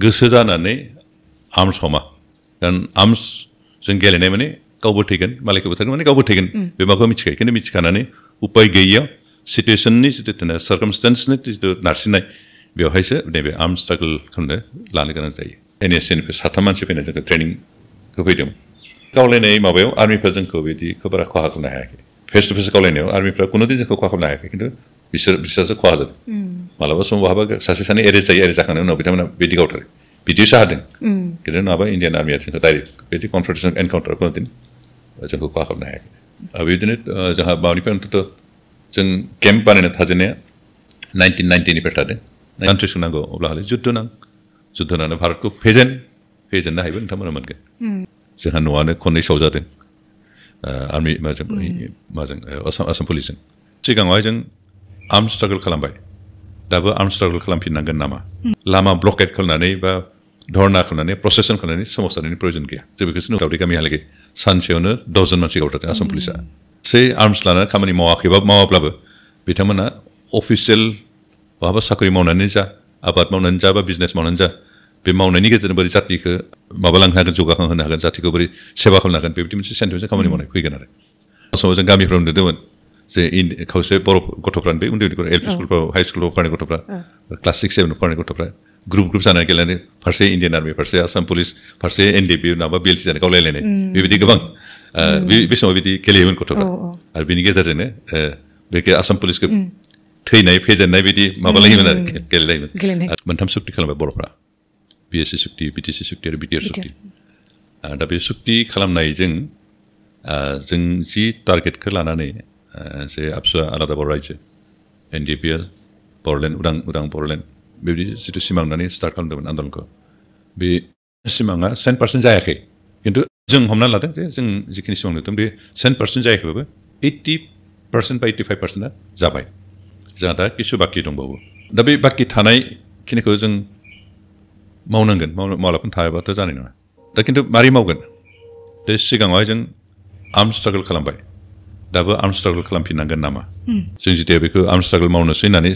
गोसो जानानै आर्मस हमा कारण आर्मस जों गेलेनाय माने गावबो थैगोन मालायखौबो थैगोन माने गावबो थैगोन बे माखौ मिथिखायो खिन्थु मिथिखानानै उपाय गैयैयाव सिटुएसननि जितु सार्कामस्टेन्सनि जितु नारसिननाय बेवहायसो नैबे आर्म स्ट्रागल खालामनो लानो गोनां जायो NSCनिफ्राय 7 मानसि फैनाय जोंखौ ट्रेनिं होफैदोंमोन गावलायनाय माबायाव आर्मिफ्रा जोंखौ बिदिखौ बारा खहा खालामनो हायाखै फेस टु फेस गावलायनायाव आर्मिफ्रा कुनु दिन जोंखौ खहा खालामनो हायाखै खिन्थु बिसोरसो खहा जादों मालाबा समाव बहाबा सासे सानै एरेस्ट जाखांनायनि उनाव बिथांमोना बिदि गावथारो बिदिसो हादों खिन्थु नङाबा इण्डियान आर्मिया जोंखौ डाइरेक्ट बिदि कनफ्रन्टेसन एनकाउन्टार कुनु दिन जोंखौ खहा खालामनो हायाखै बिदिनो जोंहा माबानिफ्राय अन्तत जों केम्प बानायनो थाजेननाया 1990निफ्राय थादों कान्ट्रिसखौ नांगौ अब्ला हले जुद्ध नांगौ भारतखौ फेजेननो हायोबा नोंथांमोना मोनगोन जोंहा न'आनो खननै सावजादों आर्मि माजों आसाम पुलिसजों सिगाङावहाय जों आर्म स्ट्रागल खालामबाय दाबो आर्म स्ट्रागल खालामफिननांगोन नामा लामा ब्लकेट खालामनानै बा धरना खालामनानै प्रसेसन खालामनानै सोमावसारनायनि प्रयोजन गैया जों बेखौसो दावदै गामिहालागै सानसेयावनो 10 जन मानसि गावथारदों आसाम पुलिसा आर्मस लानानै खामानि मावाब्लाबो बिथांमोना अफिसियेल बहाबा साख्रि मावनानै जा आबाद मावनानै जा बा बिजनेस मावनानै जा बे मावनायनि गेजेरजों बोरै जातिखौ माबालांनो हागोन जौगाखांहोनो हागोन जातिखौ बोरै सेवा खालामनो हागोन बेबायदि मोनसे सेन्टिमेन्टजों खामानि मावनाय फैगोन आरो समाव जों गामिफ्राव नुदोंमोन जे खावसे बर' गथ'फ्रानो बे उन्दै उन्दै LP स्कुलफ्राव हाइ स्कुलफ्राव फरायनाय गथ'फ्रा क्लास 6, 7 फरायनाय गथ'फ्रा ग्रुप जानानै गेलेनानै फारसे इण्डियान आर्मि फारसे आसाम पुलिस फारसे NDP नाबा BLT जानाय गावलायलायनाय बेबायदि गोबां बे समाव बिदि गेलेयोमोन गथ'फ्रा आरो बिनि गेजेरजोंनो बे आसाम पुलिसखौ थैनाय फेजेननाय बिदि माबालायोमोन आरो गेलेलायोमोन मोनथाम सुक्ति खालामबाय बर'फ्रा BSc सुक्ति BTC सुक्ति आरो BTR सुक्ति दा बे सुक्ति खालामनायजों जों जि टारगेटखौ लानानै जे आबसुआ आलादा बर' रायजो NDPआ बर'लेण्ड उदां बर'लेण्ड बेबायदि जिथु सिमां लानानै स्टार्ट खालामदोंमोन आन्दलनखौ बे सिमाङा 100% जायाखै खिन्थु जों हमना लादों जे जों जिखिनि सिमां नुदों बे 100% जायाखैबाबो 80% बा 85%आ जाबाय जोंहा दा किसु बाखि दंबावो दा बे बाखि थानायखिनिखौ जों मावनांगोन मावलाफोर थायाबाथ' जानाय नङा दा खिन्थु मारै मावगोन बे सिगाङावहाय जों आर्म स्ट्रागल खालामबाय दाबो आर्म स्ट्रागल खालामफिननांगोन नामा जों जुदि बेखौ आर्म स्ट्रागल मावनोसै होननानै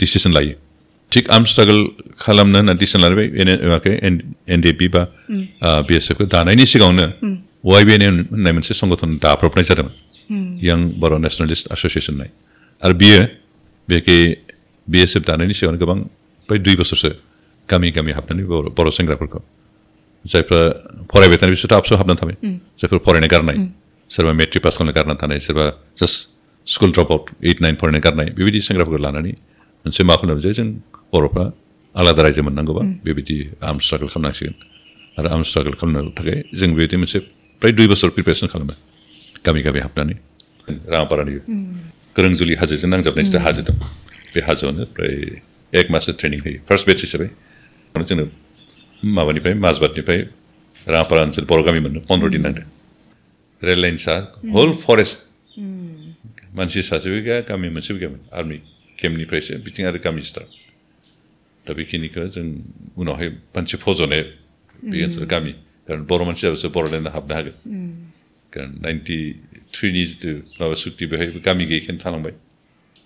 डिसिसन लायो थिग आर्म स्ट्रागल खालामनो होननानै डिसिसन लानाय NDP बा BSFखौ दानायनि सिगाङावनो YBN होननाय मोनसे संगठन दाब्रबनाय जादोंमोन यां बर' नेसनेलिस्ट एस'सिएसन होननाय आरो बियो बेखि BSF दानायनि सिगाङावनो गोबां फ्राय 2 बोसोरसो गामि हाबनानै बर' सेंग्राफोरखौ जायफ्रा फरायबाय थानाय बिसोरथ' आबसुआव हाबनानै थाबाय जायफोर फरायनो गारनाय सोरबा मेट्रिक पास खालामनो गारनानै थानाय सोरबा जास्ट स्कुल ड्रप आउट 8, 9 फरायनो गारनाय बेबायदि सेंग्राफोरखौ लानानै मोनसे मा खालामो जे जों बर'फ्रा आलादा रायजो मोननांगौबा बेबायदि आर्म स्ट्रागल खालामनांसिगोन आरो आर्म स्ट्रागल खालामनो थाखाय जों बेबायदि मोनसे फ्राय 2 बोसोर प्रिपेरेसन खालामो गामि हाबनानै राङापारानि गोरोंजुलि हाजोजों नांजाबनाय जिथु हाजो दं बे हाजोआवनो फ्राय 1 माससो ट्रेनिं होयो फार्स्ट बेच हिसाबै जोंनो माबानिफ्राय माजबादनिफ्राय राङापारा ओनसोल बर' गामि मोननो 15 दिन नांदों रेल लाइन सा होल फरेस्ट मानसि सासेबो गैया गामि मोनसेबो गैयामोन आर्मि केम्पनिफ्रायसो बिथिं आरो गामि स्टार्ट दा बेखिनिखौ जों उनावहाय मानसि फज'नाय बे ओनसोल गामि कारण बर' मानसि जाबासो बर'लेण्डआव हाबनो हागोन कारण 93नि जिथु माबा सुक्ति बेवहायबो गामि गैयैखायनो थालांबाय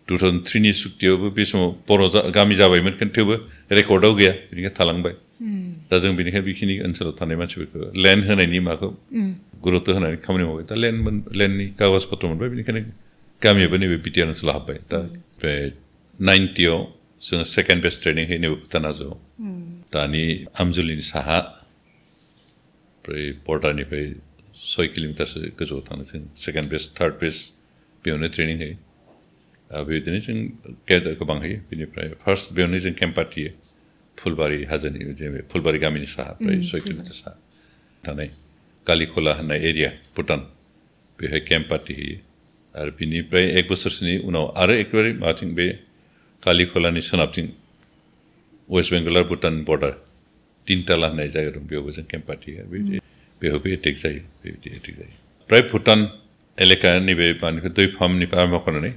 2003नि सुक्तियावबो बे समाव बर' गामि जाबायमोन खिन्थु थेवबो रेकर्डआव गैया बेनिखायनो थालांबाय दा जों बेनिखायनो बेखिनि ओनसोलाव थानाय मानसिफोरखौ लेन्ड होनायनि माखौ गुरुत्व होनानै खामानि मावबाय दा लेन्डनि कागज पत्र मोनबाय बेनिखायनो गामियाबो नैबे BTR ओनसोलाव हाबबाय दा ओमफ्राय 90आव जोङो सेकेन्ड बेस्ट ट्रेनिं होयो नैबे भुटान हाजोआव दानि आमजुलिनि साहा ओमफ्राय बर्डारनिफ्राय 6 किल'मिटारसो गोजौआव थाङो जों सेकेन्ड बेस्ट थार्ड बेस्ट बेयावनो ट्रेनिं होयो बेबायदिनो जों गेदेरखौ बांहोयो बेनिफ्राय फार्स्ट बेयावनो जों केम्प पाथियो फुलबारि हाजोनि जेनेबा फुलबारि गामिनि साहा फ्राय 6 किल'मिटार साहा थानाय कालिखला होननाय एरिया भुटान बेवहाय केम्प पार्टि होयो आरो बिनिफ्राय 1 बोसोरसोनि उनाव आरो एकेबारे माथिं बे कालिखलानि सोनाबथिं वेस्ट बेंगल आरो भुटान बर्डार तिनताला होननाय जायगा दं बेयावबो जों केम्प पार्टि होयो बेयावबो एटेक जायो बेबायदि एटेक जायो फ्राय भुटान एलेका नैबे मानिफ्राय दैफामनिफ्राय आरम्भ खालामनानै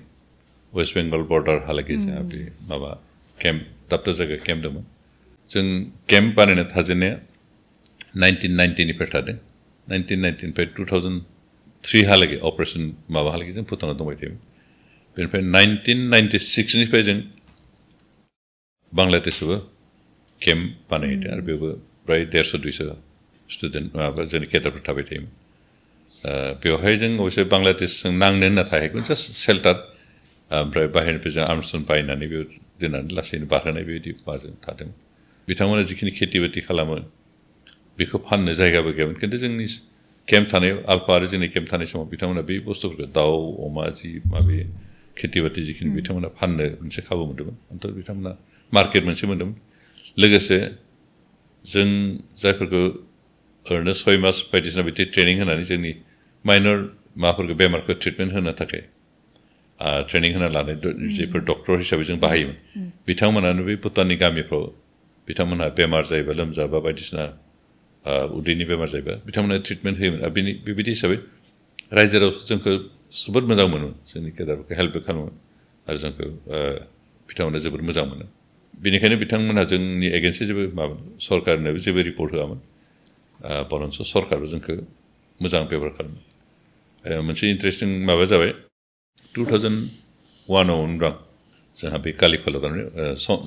वेस्ट बेंगल बर्डारहालागै जोंहा बे माबा केम्प दाब जायगा केम्प दंमोन जों केम्प बानायनो थाजेननाया 1990निफ्राय थादों 1990निफ्राय 2003 हालागै अपारेसन माबाहालागै जों भुटानाव दंबाय थायोमोन बेनिफ्राय 1996निफ्राय जों बांलादेशआवबो केम्प बानायदों आरो बेयावबो प्राय 150-200 स्टुडेन्ट माबा जोंनि केडारफोर थाबाय थायोमोन बेवहाय जों अबयसे बांलादेशजों नांनो होनना थायाखैमोन जास्ट सेल्टार ओमफ्राय बाहेरनिफ्राय जों आर्मसन बायनानै बेयाव दोननानै लासैनो बारहोनाय बेबायदि माबाजों थादों बिथांमोना जिखिनि खेथि बाथि खालामो बेखौ फाननो जायगाबो गैयामोन खिन्थु जोंनि केम्प थानायाव आल्फा आरो जोंनि केम्प थानाय समाव बिथांमोना बे बुस्थुफोरखौ दाउ अमा जि माबे खेथि बाथि जिखिनि बिथांमोना फाननो मोनसे खाबु मोन्दोंमोन अन्त बिथांमोना मार्केट मोनसे मोन्दोंमोन लोगोसे जों जायफोरखौ ओरैनो 6 मास बायदिसिना बिदि ट्रेनिं होनानै जोंनि माइनर माबाफोरखौ बेमारखौ ट्रिटमेन्ट होनो थाखाय ट्रेनिं होना लानाय जेफोर डक्टर हिसाबै जों बाहायोमोन बिथांमोनानो बे भुटाननि गामिफ्राव बिथांमोनहा बेमार जायोबा लोमजाबा बायदिसिना उदैनि बेमार जायोबा बिथांमोना ट्रिटमेन्ट होयोमोन आरो बेबायदि हिसाबै रायजोआव जोंखौ जोबोद मोजां मोनोमोन जोंनि केडारफोरखौ हेल्पबो खालामोमोन आरो जोंखौ बिथांमोना जोबोद मोजां मोनो बेनिखायनो बिथांमोनहा जोंनि एगेन्स्टै जेबो माबा सरकारनोबो जेबो रिपर्ट होआमोन बरन्स सरकारबो जोंखौ मोजां बेबहार खालामो मोनसे इन्टारेस्टिं माबा जाबाय 2001 आव होनब्ला जोंहा बे कालिखला थारमाने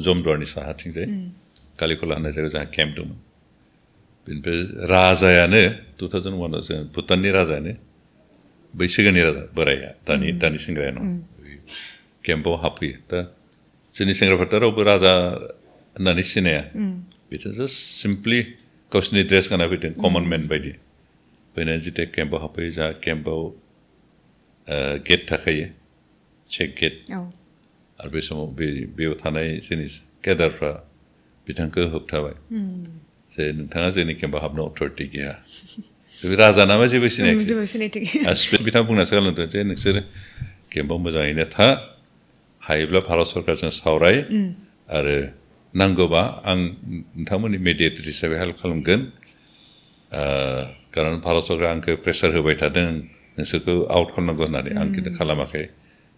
जमदुवारनि साहाथिंजाय कालिखला होननाय जायगायाव जोंहा केम्प दंमोन बेनिफ्राय राजायानो 2001 आव जों भुटाननि राजायानो बै सिगांनि राजा बोराया दानि सेंग्राया नङा केम्पआव हाबफैयो दा जोंनि सेंग्राफोरा रावबो राजा होननानै सिनाया बिसोर जास्ट सिम्पलि गावसिनि ड्रेस गानना फैदों कमन मेन बायदि फैनानै जिथिया केम्पआव हाबफैयो जोंहा केम्पआव गेट थाखायो चेक गेट आरो बे समाव बेयाव थानाय जोंनि केडारफ्रा बिथांखौ होबथाबाय जे नोंथाङा जोंनि केम्पआव हाबनो अथ'रिटि गैया राजा नामा जेबो सिनायाखै बिथाङा बुंनासो गालांदों जे नोंसोर केम्पआव मोजाङैनो था हायोब्ला भारत सरकारजों सावराय आरो नांगौबा आं नोंथांमोननि मेडिएटर हिसाबै हेल्प खालामगोन खारन भारत सरकारा आंखौ प्रेसार होबाय थादों नोंसोरखौ आउट खालामनांगौ होननानै आं खिन्थु खालामाखै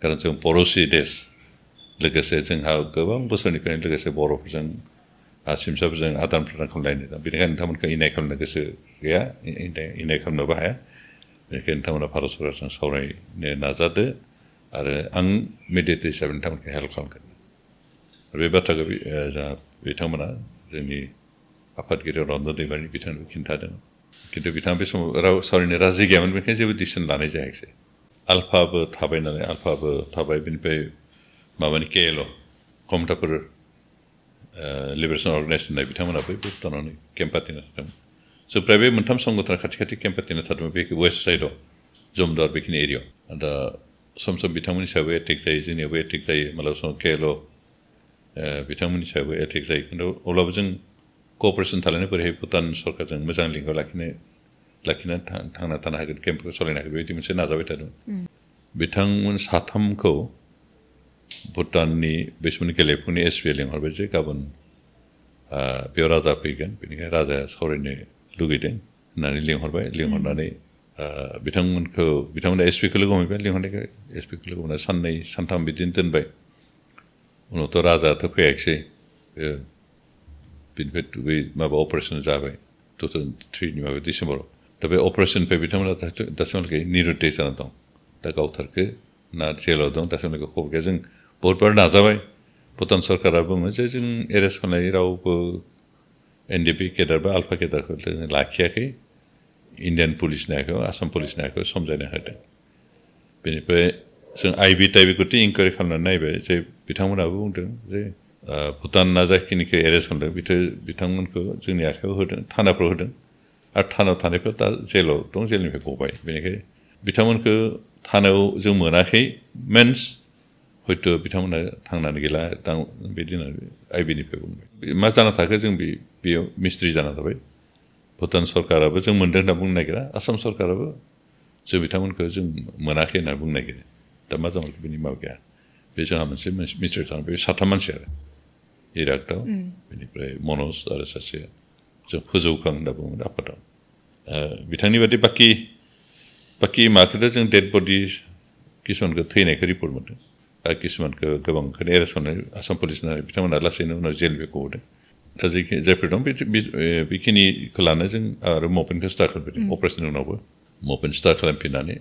खारन जों पड़ोसि देश लोगोसे जोंहा गोबां बोसोरनिफ्रायनो लोगोसे बर'फोरजों सिमसाफोरजों आदान प्रदान खालामलायनो दा बेनिखायनो नोंथांमोनखौ इनाय खालामनो गोसो गैया इनाय खालामनोबो हाया बेनिखायनो नोंथांमोना भारत सरकारजों सावरायनो नाजादो आरो आं मेडिएटर हिसाबै नोंथांमोनखौ हेल्प खालामगोन आरो बे बाथ्राखौ जोंहा बिथांमोना जोंनि आफादगिरि रन्जन दैमारि बिथांनोबो खिन्थादों खिन्थु बिथाङा बे समाव राव सावरायनो राजि गैयामोन बेनिखायनो जेबो डिसिसन लानाय जायाखिसै आल्फाबो थाबाय नालाय आल्फाबो थाबाय बेनिफ्राय माबानि केएलअ कमतापुर लिबारेसन अर्गेनाइजेसन होननाय बिथांमोनाबो बे भुटानावनो केम्प पार्टिना थादोंमोन स' प्राय बे मोनथाम संगठना खाथि केम्प पार्टिना थादोंमोन बे वेस्ट साइडआव जमदुवार बेखिनि एरियायाव दा सम बिथांमोननि सायावबो एटेक जायो जोंनियावबो एटेक जायो मालाबा समाव केएलअ बिथांमोननि सायावबो एटेक जायो खिन्थु अब्लाबो जों क'अपारेसन थालायनो बोरैहाय भुटान सरकारजों मोजां लिंकआव लाखिनानै थांना थानो हागोन केम्पखौ सालायनो हागोन बेबायदि मोनसे नाजाबाय थादोंमोन बिथांमोन साथामखौ भुटाननि बे समनि गेलेफुनि एसपिआ लिंहरबाय जे गाबोन बेयाव राजा फैगोन बेनिखायनो राजाया सावरायनो लुगैदों होननानै लिंहरनानै बिथांमोना एसपिखौ लोगो हमहैबाय लिंहरनायखाय एसपिखौ लोगो हमनानै 2 3 बिदिनो दोनबाय उनावथ' राजायाथ' फैयाखिसै बेनिफ्राय बै माबा अपारेसन जाबाय 2003 माबा डिसेम्बराव दा बे अपारेसननिफ्राय बिथांमोना दासिमहालागै निरुद्दै जाना दं दा गावथारखो ना जेलाव दं दासिमहालागै खबर गैया जों बहुतबार नाजाबाय भुटान सरकारा बुङो जे जों एरेस्ट खालामनाय रावबो एनडिपि केडार बा आल्फा केडारखौ जों लाखियाखै इन्डियान पुलिसनि आखायाव आसाम पुलिसनि आखायाव समजायनो होदों बेनिफ्राय जों आइबि टाइबि गथै इनकुवारि खालामनानै नायबाय जे बिथांमोनाबो बुंदों जे भुटानना जाखिनिखौ एरेस्ट खालामदों बिथांमोनखौ जोंनि आखायाव होदों थानाफ्राव होदों आरो थानायाव थानायफ्रा दा जेलाव दं जेलनिफ्राय गबाय बेनिखायनो बिथांमोनखौ थानायाव जों मोनाखै मिन्स हयथ' बिथांमोना थांनानै गैला बिदि होननानै आइबिनिफ्राय बुंबाय मा जाना थाखो जों बेयाव मिस्ट्रि जाना थाबाय भुटान सरकाराबो जों मोन्दों होनना बुंनो नागिरा आसाम सरकाराबो जों बिथांमोनखौ जों मोनाखै होनना बुंनो नागिरो दा मा जामारखो बेनि माबा गैया बे जोंहा मोनसे मिस्ट्रि जाना बे 3 मानसि आरो इरागदाव बेनिफ्राय मनज आरो सासे जों फोजौखां होनना बुङो आफादाव बिथांनि बादि बाखि माखौथ' जों डेड बडि किसुमानखौ थैनायखौ रिपर्ट मोन्दों आरो किसुमानखौ गोबांखौनो एरेस्ट खालामनाय आसाम पुलिसना बिथांमोना लासैनो उनाव जेलनिफ्राय गबोदों दा जायफोर दं बेखिनिखौ लानो जों आरो मुभमेन्टखौ स्टार्ट खालामफिनदों अपारेसननि उनावबो मुभमेन्ट स्टार्ट खालामफिननानै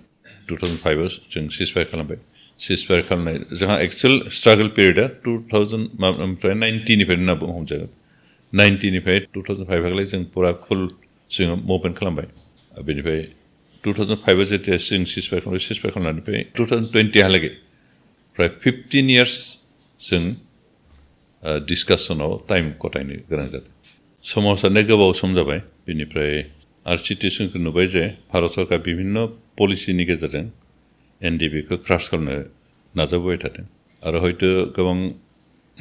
2005 आव जों सिजफायार खालामबाय सिजफायार खालामनाय जोंहा एक्सुवेल स्ट्रागल पिरियडआ 2019 निफ्रायनो होनना हमजागोन 90निफ्राय 2005 हालागै जों पुरा फुल जों मुभमेन्ट खालामबाय बेनिफ्राय 2005 जेतिया जों सिजफायार खालामनायनिफ्राय 2020 हालागै प्राय 15 years जों डिसकासनाव टाइम गथायनो गोनां जादों सोमावसारनाय गोबाव सम जाबाय बेनिफ्राय आरो सिटुएसनखौ नुबाय जे भारत सरकार विभिन्न पलिसिनि गेजेरजों एनडिपिखौ क्रास खालामनो नाजाबोबाय थादों आरो हयतो गोबां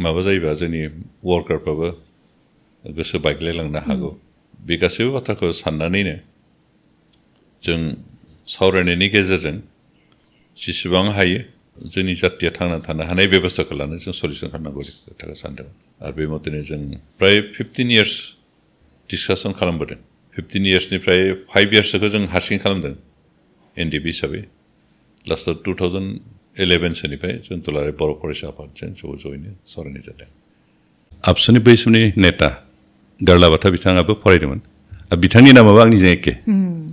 माबा जायोबा जोंनि वर्कारफ्राबो गोसो बायग्लायलांनो हागौ बे गासैबो बाथ्राखौ साननानैनो जों सावरायनायनि गेजेरजों जेसेबां हायो जोंनि जातिया थांना थानो हानाय बेबस्थाखौ लानो जों सलिउसन खालामनांगौ खोथाखौ सानदों आरो बे मथेनो जों प्राय 15 years डिसकासन खालामबोदों 15 yearsनिफ्राय 5 yearsखौ जों हारसिं खालामदों एनडिपि हिसाबै लास्टआव 2011 सोनिफ्राय जों दुलाराय बर' फरायसा आफादजों ज'यैनो सावरायनाय जादों आबसुनि बै समनि नेता गारलाबाथा बिथाङाबो फरायदोंमोन बिथांनि नामाबो आंनिजों एखे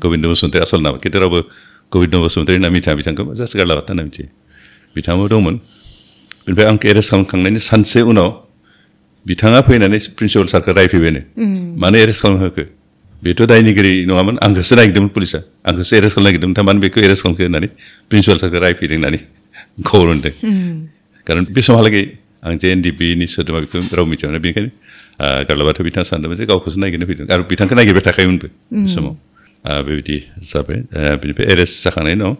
गबिन्द बसुमतारी आसल नाम खिन्थु रावबो गबिन्द बसुमतारी होनना मिथिया बिथांखौ जास्ट गारलाबाथा होनना मिथियो बिथाङाबो दंमोन बेनिफ्राय आंखौ एरेस्ट खालामखांनायनि सानसे उनाव बिथाङा फैनानै प्रिन्सिपाल सारखौ रायफैबायनो मानो एरेस्ट खालामहोखो बेथ' दायनिगिरि नङामोन आंखौसो नागिरदोंमोन पुलिसा आंखौसो एरेस्ट खालामनो नागिरदोंमोन थारमाने बेखौ एरेस्ट खालामखो होननानै प्रिन्सिपाल सारखौ रायफैदों होननानै खबर मोनदों खारन बे समहालागै आं जे एनडिपिनि सोद्रोमा बेखौ राव मिथियामोन बेनिखायनो गारलाबाथ' बिथाङा सानदोंमोन जे गावखौसो नागिरनो फैदों आरो बिथांखौ नागिरबाय थाखायोमोनबो बे समाव बेबायदि जाबाय बेनिफ्राय एरेस्ट जाखांनायनि उनाव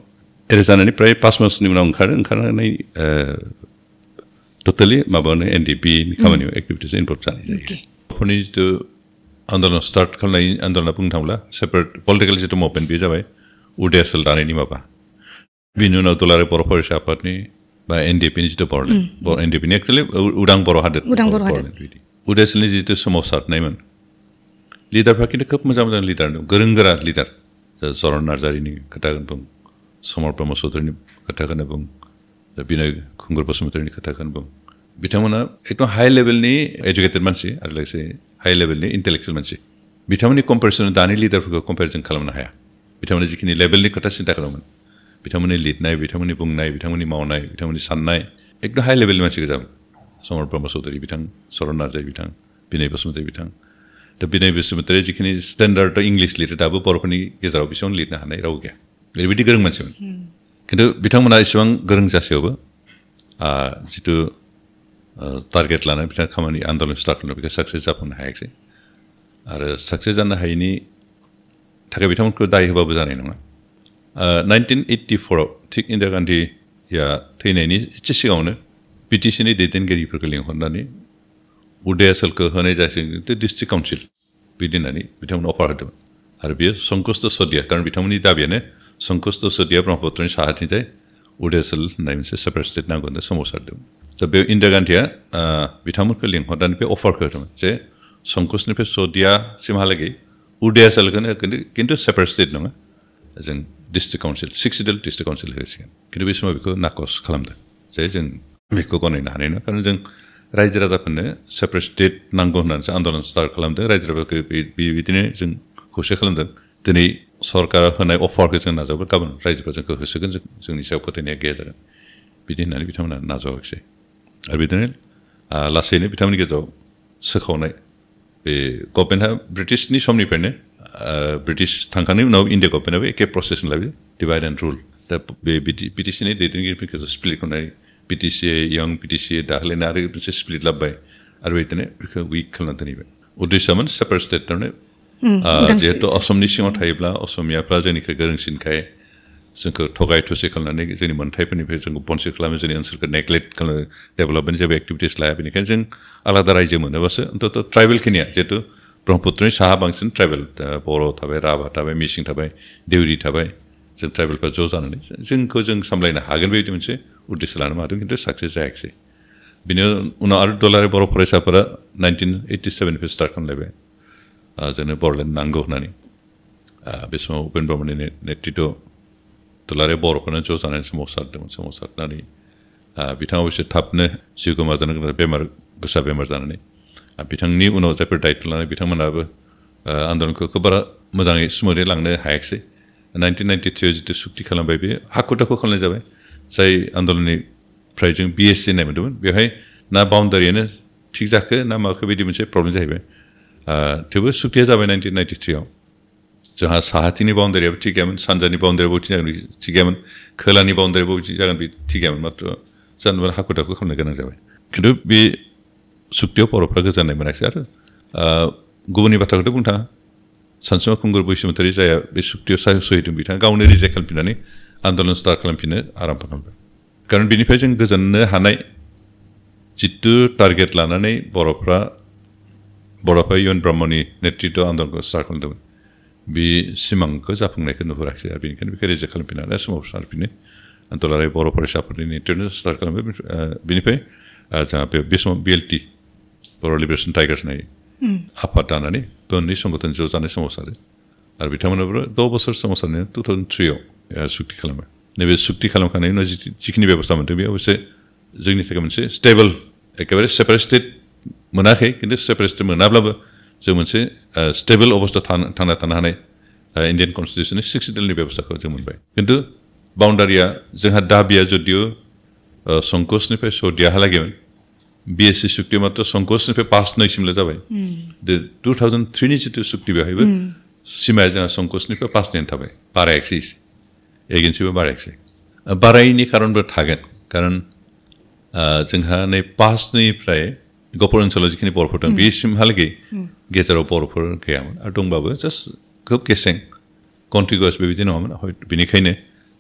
एरेस्ट जानानै प्राय 5 मासनि उनाव ओंखारनानै टटेलि माबानो एनडिपिनि खामानियाव एक्टिभिटिस इनभल्भ जानाय जायो बर'फोरनि जिथु आन्दलन स्टार्ट खालामनाय आन्दलना बुंनो थांब्ला सेपारेट पलिटिकेल जिथु मुभमेन्ट बे जाबाय उदयासल दानायनि माबा बिनि उनाव दुलाराय बर' फरायसा आफादनि बा एनडिपिनि जिथु बर'लेण्ड एनडिपिनि एक्सुवेलि उदां बर' हादोर बिदि उदयासलनि जिथु सोमावसारनायमोन लिडारफ्रा खिन्थु खोब मोजां मोजां लिडार दं गोरों गोरा लिडार चरन नार्जारिनि खोथाखौनो बुं समर ब्रह्म चौधुरिनि खोथाखौनो बुं बिनय खुंगुर बसुमतारीनि खोथाखौनो बुं बिथांमोना एकदम हाई लेभेलनि एजुकेटेड मानसि आरो लोगोसे हाई लेभेलनि इन्टेलेक्चुवेल मानसि बिथांमोननि कम्पेरिजन दानि लिडारफोरखौ कम्पेरिजन खालामनो हाया बिथांमोना जिखिनि लेभेलनि खोथा सिन्था खालामोन बिथांमोननि लिरनाय बिथांमोननि बुंनाय बिथांमोननि मावनाय बिथांमोननि साननाय एकदम हाई लेभेलनि मानसि गोजामोन समर ब्रह्म चौधुरि बिथां चरन नार्जारि बिथां बिनय बसुमतारी बिथां दा बिनय बसुमतारीया जिखिनि स्टेन्डार्ड इंलिश लिरो दाबो बर'फोरनि गेजेराव बेसेबां लिरनो हानाय राव गैया ओरैबायदि गोरों मानसिमोन खिन्थु बिथांमोना एसेबां गोरों जासेयावबो जिथु टारगेट लानानै बिथाङा खामानि आन्दलन स्टार्ट खालामनो बेखौ साक्सेस जाफुंनो हायाखिसै आरो साक्सेस जानो हायैनि थाखाय बिथांमोनखौ दाय होबाबो जानाय नङा 1984 थिग इन्दिरा गान्धीया थैनायनि एसे सिगाङावनो बिटिसिनि दैदेनगिरिफोरखौ लिंहरनानै उदयासलखौ होनाय जासिगोन डिस्ट्रिक्ट काउन्सिल बिदि होननानै बिथांमोन अफार होदोंमोन आरो बेयो संकुस्त सदिया खारन बिथांमोननि दाबियानो संकुस्त सदिया ब्रह्मपुत्रनि साहाथिंजाय उदयासल होननाय मोनसे सेपारेट स्टेट नांगौ होनना सोमावसारदोंमोन दा बे इन्दिरा गान्धीया बिथांमोनखौ लिंहरनानै बे अफारखौ होदोंमोन जे संकुसनिफ्राय सदियासिमहालागै उदयासलखौनो खिन्थु सेपारेट स्टेट नङा जों district council 6 schedule district council होसिगोन खिन्थु बे समाव बेखौ नाकस खालामदों जे जों बेखौ गनायनो हानाय नङा खारन जों रायजो राजाफोरनो सेपारेट स्टेट नांगौ होननानैसो आन्दलन स्टार्ट खालामदों रायजो राजाफोरखौ बिदिनो जों खौसे खालामदों दिनै सरकारा होनाय अफारखौ जों नाजावो गाबोन रायजोफोरा जोंखौ होसोगोन जोंनि सायाव फोथायनाया गैया जागोन बिदि होननानै बिथांमोना नाजावाखिसै आरो बिदिनो लासैनो बिथांमोननि गेजेराव सोखावनाय बे गभर्नमेन्टआ ब्रिटिशनि समनिफ्रायनो ब्रिटिश थांखांनायनि उनाव इन्डिया गभर्नमेन्टआबो एखे प्रसेसन लाबाय डिभाइड एन्ड रुल दा बे बिटिसिनि दैदेनगिरिफोरखौ स्प्लिट खालामनाय बिटिसि यं बिटिसि दाख्लैनो आरो मोनसे स्प्लिट लाबोबाय आरो बिदिनो बेखौ उइक खालामना दोनहैबाय उद्देश्यमोन सेपारेट स्टेट थारमाने जिहेतु असमनि सिङाव थायोब्ला असमियाफ्रा जोंनिख्रुइ गोरोंसिनखाय जोंखौ थगाय थसि खालामनानै जोंनि मोन्थाइफोरनिफ्राय जोंखौ बनसित खालामो जोंनि ओनसोलखौ नेग्लेक्ट खालामो डेभेलपमेन्ट जेबो एक्टिभिटिस लाया बेनिखायनो जों आलादा रायजो मोनोबासो अन्तत ट्राइबेलखिनिया जिहेतु ब्रह्मपुत्रनि साहा बांसिन ट्राइबेल बर' थाबाय राभा थाबाय मिसिं थाबाय देउरि थाबाय जों ट्राइबेलफ्रा ज' जानानै जोंखौ जों सामलायनो हागोन बेबायदि मोनसे उद्देश्य लानो हादों खिन्थु साक्सेस जायाखिसै बिनि उनाव आरो दुलाराय बर' फरायसाफोरा 1987निफ्राय स्टार्ट खालामलायबाय जोंनो बर'लेण्ड नांगौ होननानै बे समाव उपेन्द्र ब्रह्मनि नेतृत्व दुलाराय बर'फोरनो ज' जानानै सोमावसारनानै बिथाङा अबयस्से थाबनो जिउ गोमाजानो गोनां बेमार गोसा बेमार जानानै बिथांनि उनाव जायफोर दायित्व लानाय बिथांमोनाबो आन्दलनखौ खोब बारा मोजाङै स्मुथै लांनो हायाखिसै 1993 जिथु सुक्ति खालामबाय बे हाखु दाखु खालामनाय जाबाय जाय आन्दलननिफ्राय जों BSC होननाय मोन्दोंमोन बेवहाय ना बाउन्डारियानो थिग जाखो ना माखो बिदि मोनसे प्रब्लेम जाहैबाय थेवबो सुक्तिया जाबाय 1993 आव जोंहा साहाथिनि बाउन्डारियाबो थिग गैयामोन सानजानि बाउन्डारियाबो थिग गैयामोन खोलानि बाउन्डारियाबो जागोन बे थिग गैयामोन मात्र जानोबा हाखु दाखु खालामनो गोनां जाबाय खिन्थु बे सुक्तियाव बर'फ्रा गोजोननाय मोनाखिसै आरो गुबुननि बाथ्राखौथ' बुंनो थाङा सानसुमा खुंगुर बैसोमुतियारि जाया बे सुक्तियाव सहिदों बिथाङा गावनो रिजेक्ट खालामफिननानै आन्दलन स्टार्ट खालामफिननो आराम्भ खालामबाय खारन बिनिफ्राय जों गोजोननो हानाय जितु टारगेट लानानै बर'फ्रा इउएन ब्रह्मनि नेतृत्व आन्दलनखौ स्टार्ट खालामदोंमोन बे सिमांखौ जाफुंनायखौ नुहुराखिसै आरो बेनिखायनो बेखौ रिजेक्ट खालामफिननानै सोमावसारफिनो दुलाराय बर' फरायसाफोरनि नेतृत्वजों स्टार्ट खालामबाय बेनिफ्राय जोंहा बे समाव बिएलटि बर' लिबारेसन टाइगार्स होननाय आफाद दानानै मोननै संगठन ज' जानाय सोमावसारो आरो बिथांमोनाबो 6 बोसोर सोमावसारनायाव 2003 आव सुक्ति खालामो नैबे सुक्ति खालामखांनायनि उनाव जिखिनि बेबस्था मोनदों बे अबयसे जोंनि थाखाय मोनसे स्टेबल एखेबारे सेपारेट स्टेट मोनाखै खिन्थु सेपारेट स्टेट मोनाब्लाबो जों मोनसे स्टेबल अबस्था थांना थानो हानाय इन्डियान कन्स्टिटिउसननि 6 सिडुलनि बेबस्थाखौ जों मोनबाय खिन्थु बाउन्डारिया जोंहा दाबिया जदिअ संकसनिफ्राय सौदियाहालागैमोन बिएससि सुक्ति मात्र संकसनिफ्राय 5-2 जाबाय 2003 नि जितु सुक्ति बेवहायबो सिमाया जोंहा संकसनिफ्राय 5-2 थाबाय बारायाखिसै एगेन्सिबो बारायाखिसै बारायनि खारनबो थागोन खारन जोंहा नै 5निफ्राय गफुर ओनसोलाव जिखिनि बर'फोर दं बेसिमहालागै गेजेराव बर'फोर गैयामोन आरो दंबाबो जास्ट खोब गेसें कन्टिगुवास बेबायदि नङामोन हयथ' बेनिखायनो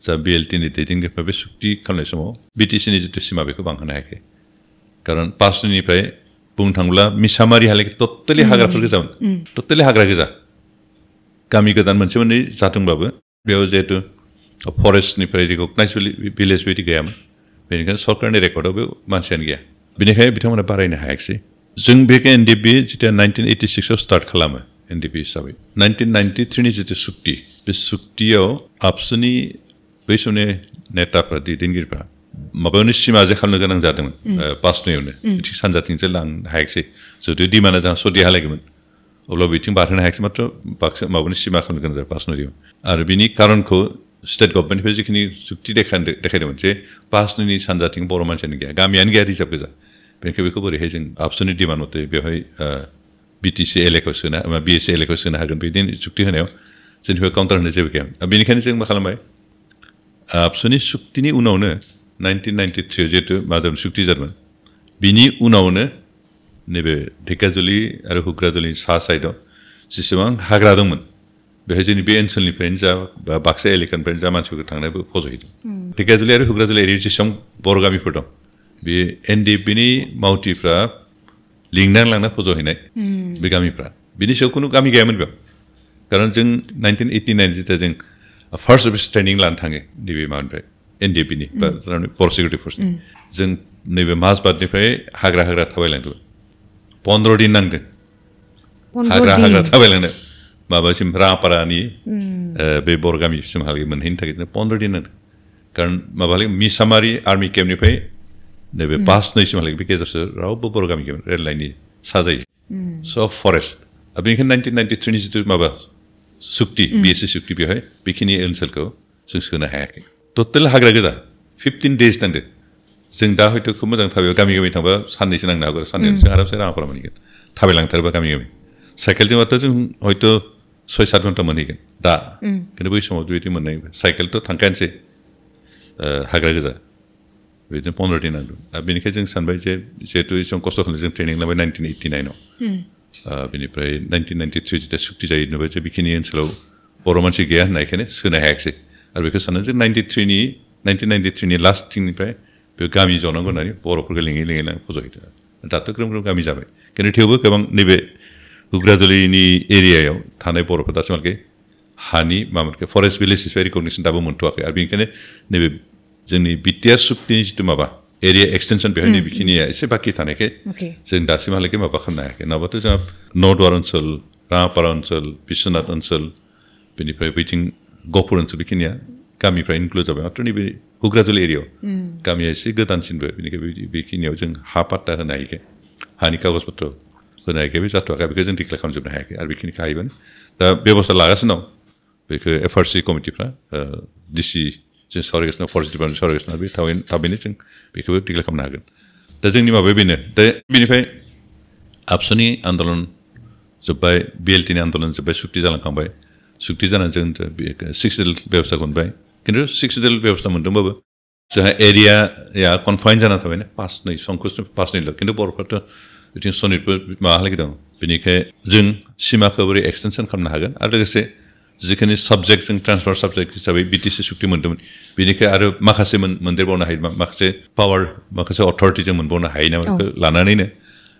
जा बिएलटिनि दैदेनगिरिफ्रा बे सुक्ति खालामनाय समाव बिटिसिनि जितु सिमा बेखौ बांहोनो हायाखै खारन 5निफ्राय बुंनो थाङोब्ला मिसामारिहालागै टटेलि हाग्राफोर गोजामोन टटेलि हाग्रा गोजा गामि गोदान मोनसे मोननै जादोंब्लाबो बेयाव जिहेतु फरेस्टनिफ्राय रिकगनाइज भिलेज बिदि गैयामोन बेनिखायनो सरकारनि रेकर्डआव बे मानसियानो गैया बेनिखायनो बिथांमोना बारायनो हायाखिसै जों बे एनडिपि जिथिया 1986 आव स्टार्ट खालामो एनडिपि हिसाबै 1993 नि जितु सुक्ति बे सुक्तियाव आबसुनि बै समनि नेताफ्रा दैदेनगिरिफ्रा माबायावनो सिमा जे खालामनो गोनां जादोंमोन 5-2आवनो बिथिं सानजाथिंसो लांनो हायाखिसै जुदि दिमाना जोंहा सदियाहालागैमोन अब्ला बिथिं बारहोनो हायाखिसै मात्र बाक्सा माबानि सिमा खालामनो गोनां जाबाय 5-2 आरो बिनि खारनखौ स्टेट गभर्नमेन्टनिफ्राय जिखिनि सुक्ति देखायदोंमोन जे 5-2नि सानजाथिं बर' मानसियानो गैया गामियानो गैया रिजार्भ गोजा बेनिखायनो बेखौ बोरैहाय जों आबसुनि डिमान्ड मथे बेवहाय बिटिसि एलेकायाव सोना बिएससि एलेकायाव सोनो हागोन बिदिनो सुक्ति होनायाव जोंनिफ्राय काउन्टार होनो जेबो गैयामोन बेनिखायनो जों मा खालामबाय आबसुनि सुक्तिनि उनावनो 1993 जिहेतु माजाम सुक्ति जादोंमोन बिनि उनावनो नैबे ढेकियाजुलि आरो हुग्राजुलिनि सा साइडआव जेसेबां हाग्रा दंमोन बेहाय जोंनि बे ओनसोलनिफ्रायनो जा बा बाक्सा एलेकानिफ्रायनो जा मानसिफोरखौ थांनायबो फज'हैदों ढेकियाजुलि आरो हुग्राजुलि एरियायाव जेसेबां बर' गामिफोर दं बे एनडिपिनि मावथिफ्रा लिंनानै लांना फज'हैनाय बे गामिफ्रा बिनि सायाव खुनु गामि गैयामोन बेयाव खारन जों 1989 जिथिया जों फार्स्ट अफिस ट्रेनिं लानो थाङो नैबे माबानिफ्राय एनडिपिनि बा बर' सिकिउरिटि फर्सनि जों नैबे माजबादनिफ्राय हाग्रा थाबायलांदों 15 दिन नांदों हाग्रा थाबायलांनो माबासिम रापारानि बे बर' गामिसिमहालागै मोनहैनो थाखाय 15 दिन नांदों खारन माबालागै मिसामारि आर्मि केम्पनिफ्राय नैबे 5-2सिमहालागै बे गेजेरसो रावबो बर' गामि गैयामोन रेल लाइननि साजायो सब फरेस्ट बेनिखायनो 1993 नि जितु माबा सुक्ति बिएससि सुक्ति बेवहाय बेखिनि ओनसोलखौ जों सोनो हायाखै टटेल हाग्रा गोजा 15 days नांदों जों दा हयथ' खोब मोजां थाबाय गामि थांबा साननैसो नांनो हागौ साननैसो आरामसे राङापारा मोनहैगोन थाबायलांथारोबा गामि साइकेलजोंबाथ' जों हयथ' 6-7 घन्टा मोनहैगोन दा खिन्थु बै समाव बेबायदि मोननाय साइकेलथ' थांखायानोसै हाग्रा गोजा बिदिनो 15 दिन नांदों बेनिखायनो जों सानबाय जे जिहेतु एसेबां खस्थ' खालामनानै जों ट्रेनिं लाबाय 1989 आव बेनिफ्राय 1993 जिथिया सुक्ति जायो नुबाय जे बेखिनि ओनसोलाव बर' मानसि गैया होननायखायनो सोनो हायाखिसै आरो बेखौ सानो जे 1993 नि लास्ट थिंनिफ्राय बे गामि जनांगौ होननानै बर'फोरखौ लिङै फज'हैदों दाथ' ग्रोम गामि जाबाय खिन्थु थेवबो गोबां नैबे हुग्राजुलिनि एरियायाव थानाय बर'फोर दासिमहालागै हानि माबाखौ फरेस्ट भिलेजनिफ्राय रिकगनिसन दाबो मोनथ'वाखै आरो बेनिखायनो नैबे जोंनि बिटिआर सुक्तिनि जितु माबा एरिया एक्सटेनसन बेवहाय नैबेखिनिया एसे बाखि थानायखाय जों दासिमहालागै माबा खालामनो हायाखै नङाबाथ' जोंहा नौदुवार ओनसोल राङापारा ओनसोल बिश्वनाथ ओनसोल बेनिफ्राय बैथिं गहपुर ओनसोल बेखिनिया गामिफ्रा इनक्लुड जाबाय मात्र नैबे हुग्राजुलि एरियायाव गामिया एसे गोदानसिनबो बेनिखायनो बेखिनियाव जों हा पाट्टा होनो हायैखाय हानि कागज पत्र होनो हायैखाय बे जाथ'वाखै बेखौ जों डिक्लेयार खालामजोबनो हायाखै आरो बेखिनिखौ हायोबानो दा बेबस्था लागासिनो दं बेखौ एफआरसि कमिटिफ्रा डिसि जों सावरायगासिनो फरेस्ट डिपार्टमेन्ट सावरायगासिनो बे थाबैनो जों बेखौबो डिक्लेयार खालामनो हागोन दा जोंनि माबाया बेनो दा बेनिफ्राय आबसुनि आन्दलन जोब्बाय BLT नि आन्दलन जोब्बाय सुक्ति जालांखांबाय सुक्ति जानानै जों 6 सिडुल बेबस्थाखौ मोनबाय खिन्थु 6 सिडुल बेबस्था मोनदोंबाबो जोंहा एरियाया कनफाइन जाना थाबायना 5 संकुच 5 खिन्थु बर'फ्राथ' बिथिं सनितबो माबालागि दं बेनिखाय जों सिमाखौ बोरै एक्सटेनसन खालामनो हागोन आरो लोगोसे जिखिनि साबजेक्ट जों ट्रान्सफार साबजेक्ट हिसाबै BTC सुक्ति मोन्दोंमोन बेनिखाय आरो माखासे मोनदेरबावनो हायो माखासे पावार माखासे अथरिटि जों मोनबावनो हायो ना बेखौ लानानैनो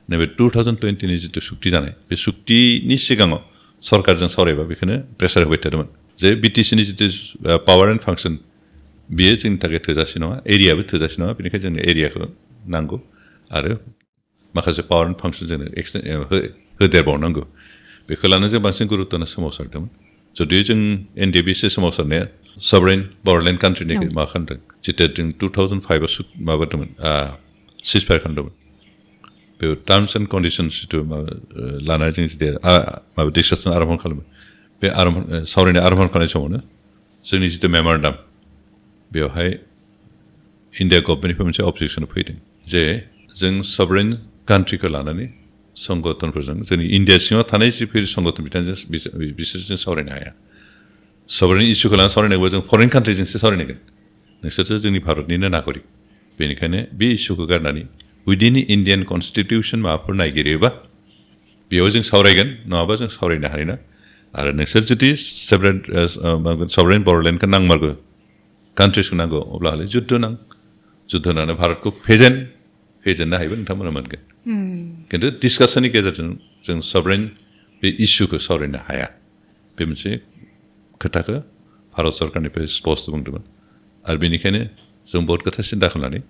नैबे 2020 नि जिथु सुक्ति जानाय बे सुक्तिनि सिगाङाव सरकारजों सावरायबा बेखौनो प्रेसार होबाय थादोंमोन जे BTC नि जिथु पावार एन्ड फांसन बेयो जोंनि थाखाय थोजासे नङा एरियाबो थोजासे नङा बेनिखायनो जोंनो एरियाखौ नांगौ आरो माखासे पावार एन्ड फांसन जोंनो होदेरबावनांगौ बेखौ लानो जों बांसिन गुरुत्व होना सोमावसारदोंमोन जुदि जों NDBC सोमावसारनाया सभरेन बरलेण्ड कान्ट्रिनि मा खालामदों जिथिया जों 2005 आव माबादोंमोन सिजफायार खालामदोंमोन बे टार्म्स एन्ड कन्डिशन्स जिथु लानानै जों जिथिया माबा डिसकासन आरम्भ खालामो बे सावरायनाय आरम्भ खालामनाय समावनो जोंनि जिथु मेम'रेन्डाम बेवहाय इन्डिया गभर्नमेन्टनिफ्राय मोनसे अबजेक्सन फैदों जे जों सभरेन कान्ट्रिखौ लानानै संगठनफोरजों जोंनि इन्डिया सिङाव थानाय जिफोर संगठन बिसोरजों सावरायनो हाया सभरेन इस्युखौ लानानै सावरायनांगौबा जों फरेन कान्ट्रिजोंसो सावरायनांगोन नोंसोरसो जोंनि भारतनिनो नागरिक बेनिखायनो बे इस्युखौ गारनानै उइदिन इन्डियान कनस्टिटिउसन माबाफोर नागिरोबा बेयाव जों सावरायगोन नङाबा जों सावरायनो हानाय ना आरो नोंसोर जुदि सभरेन बरलेण्डखौ नांमारगौ कान्ट्रिसखौ नांगौ अब्लालाय जुद्ध होनानै भारतखौ फेजेननो हायोबा नोंथांमोना मोनगोन खिन्थु डिसकासननि गेजेरजों जों सभरेन बे इस्युखौ सावरायनो हाया बे मोनसे खोथाखौ भारत सरकारनिफ्राय स्पष्ट बुंदोंमोन आरो बेनिखायनो जों बहुत खोथा सिन्था खालामनानै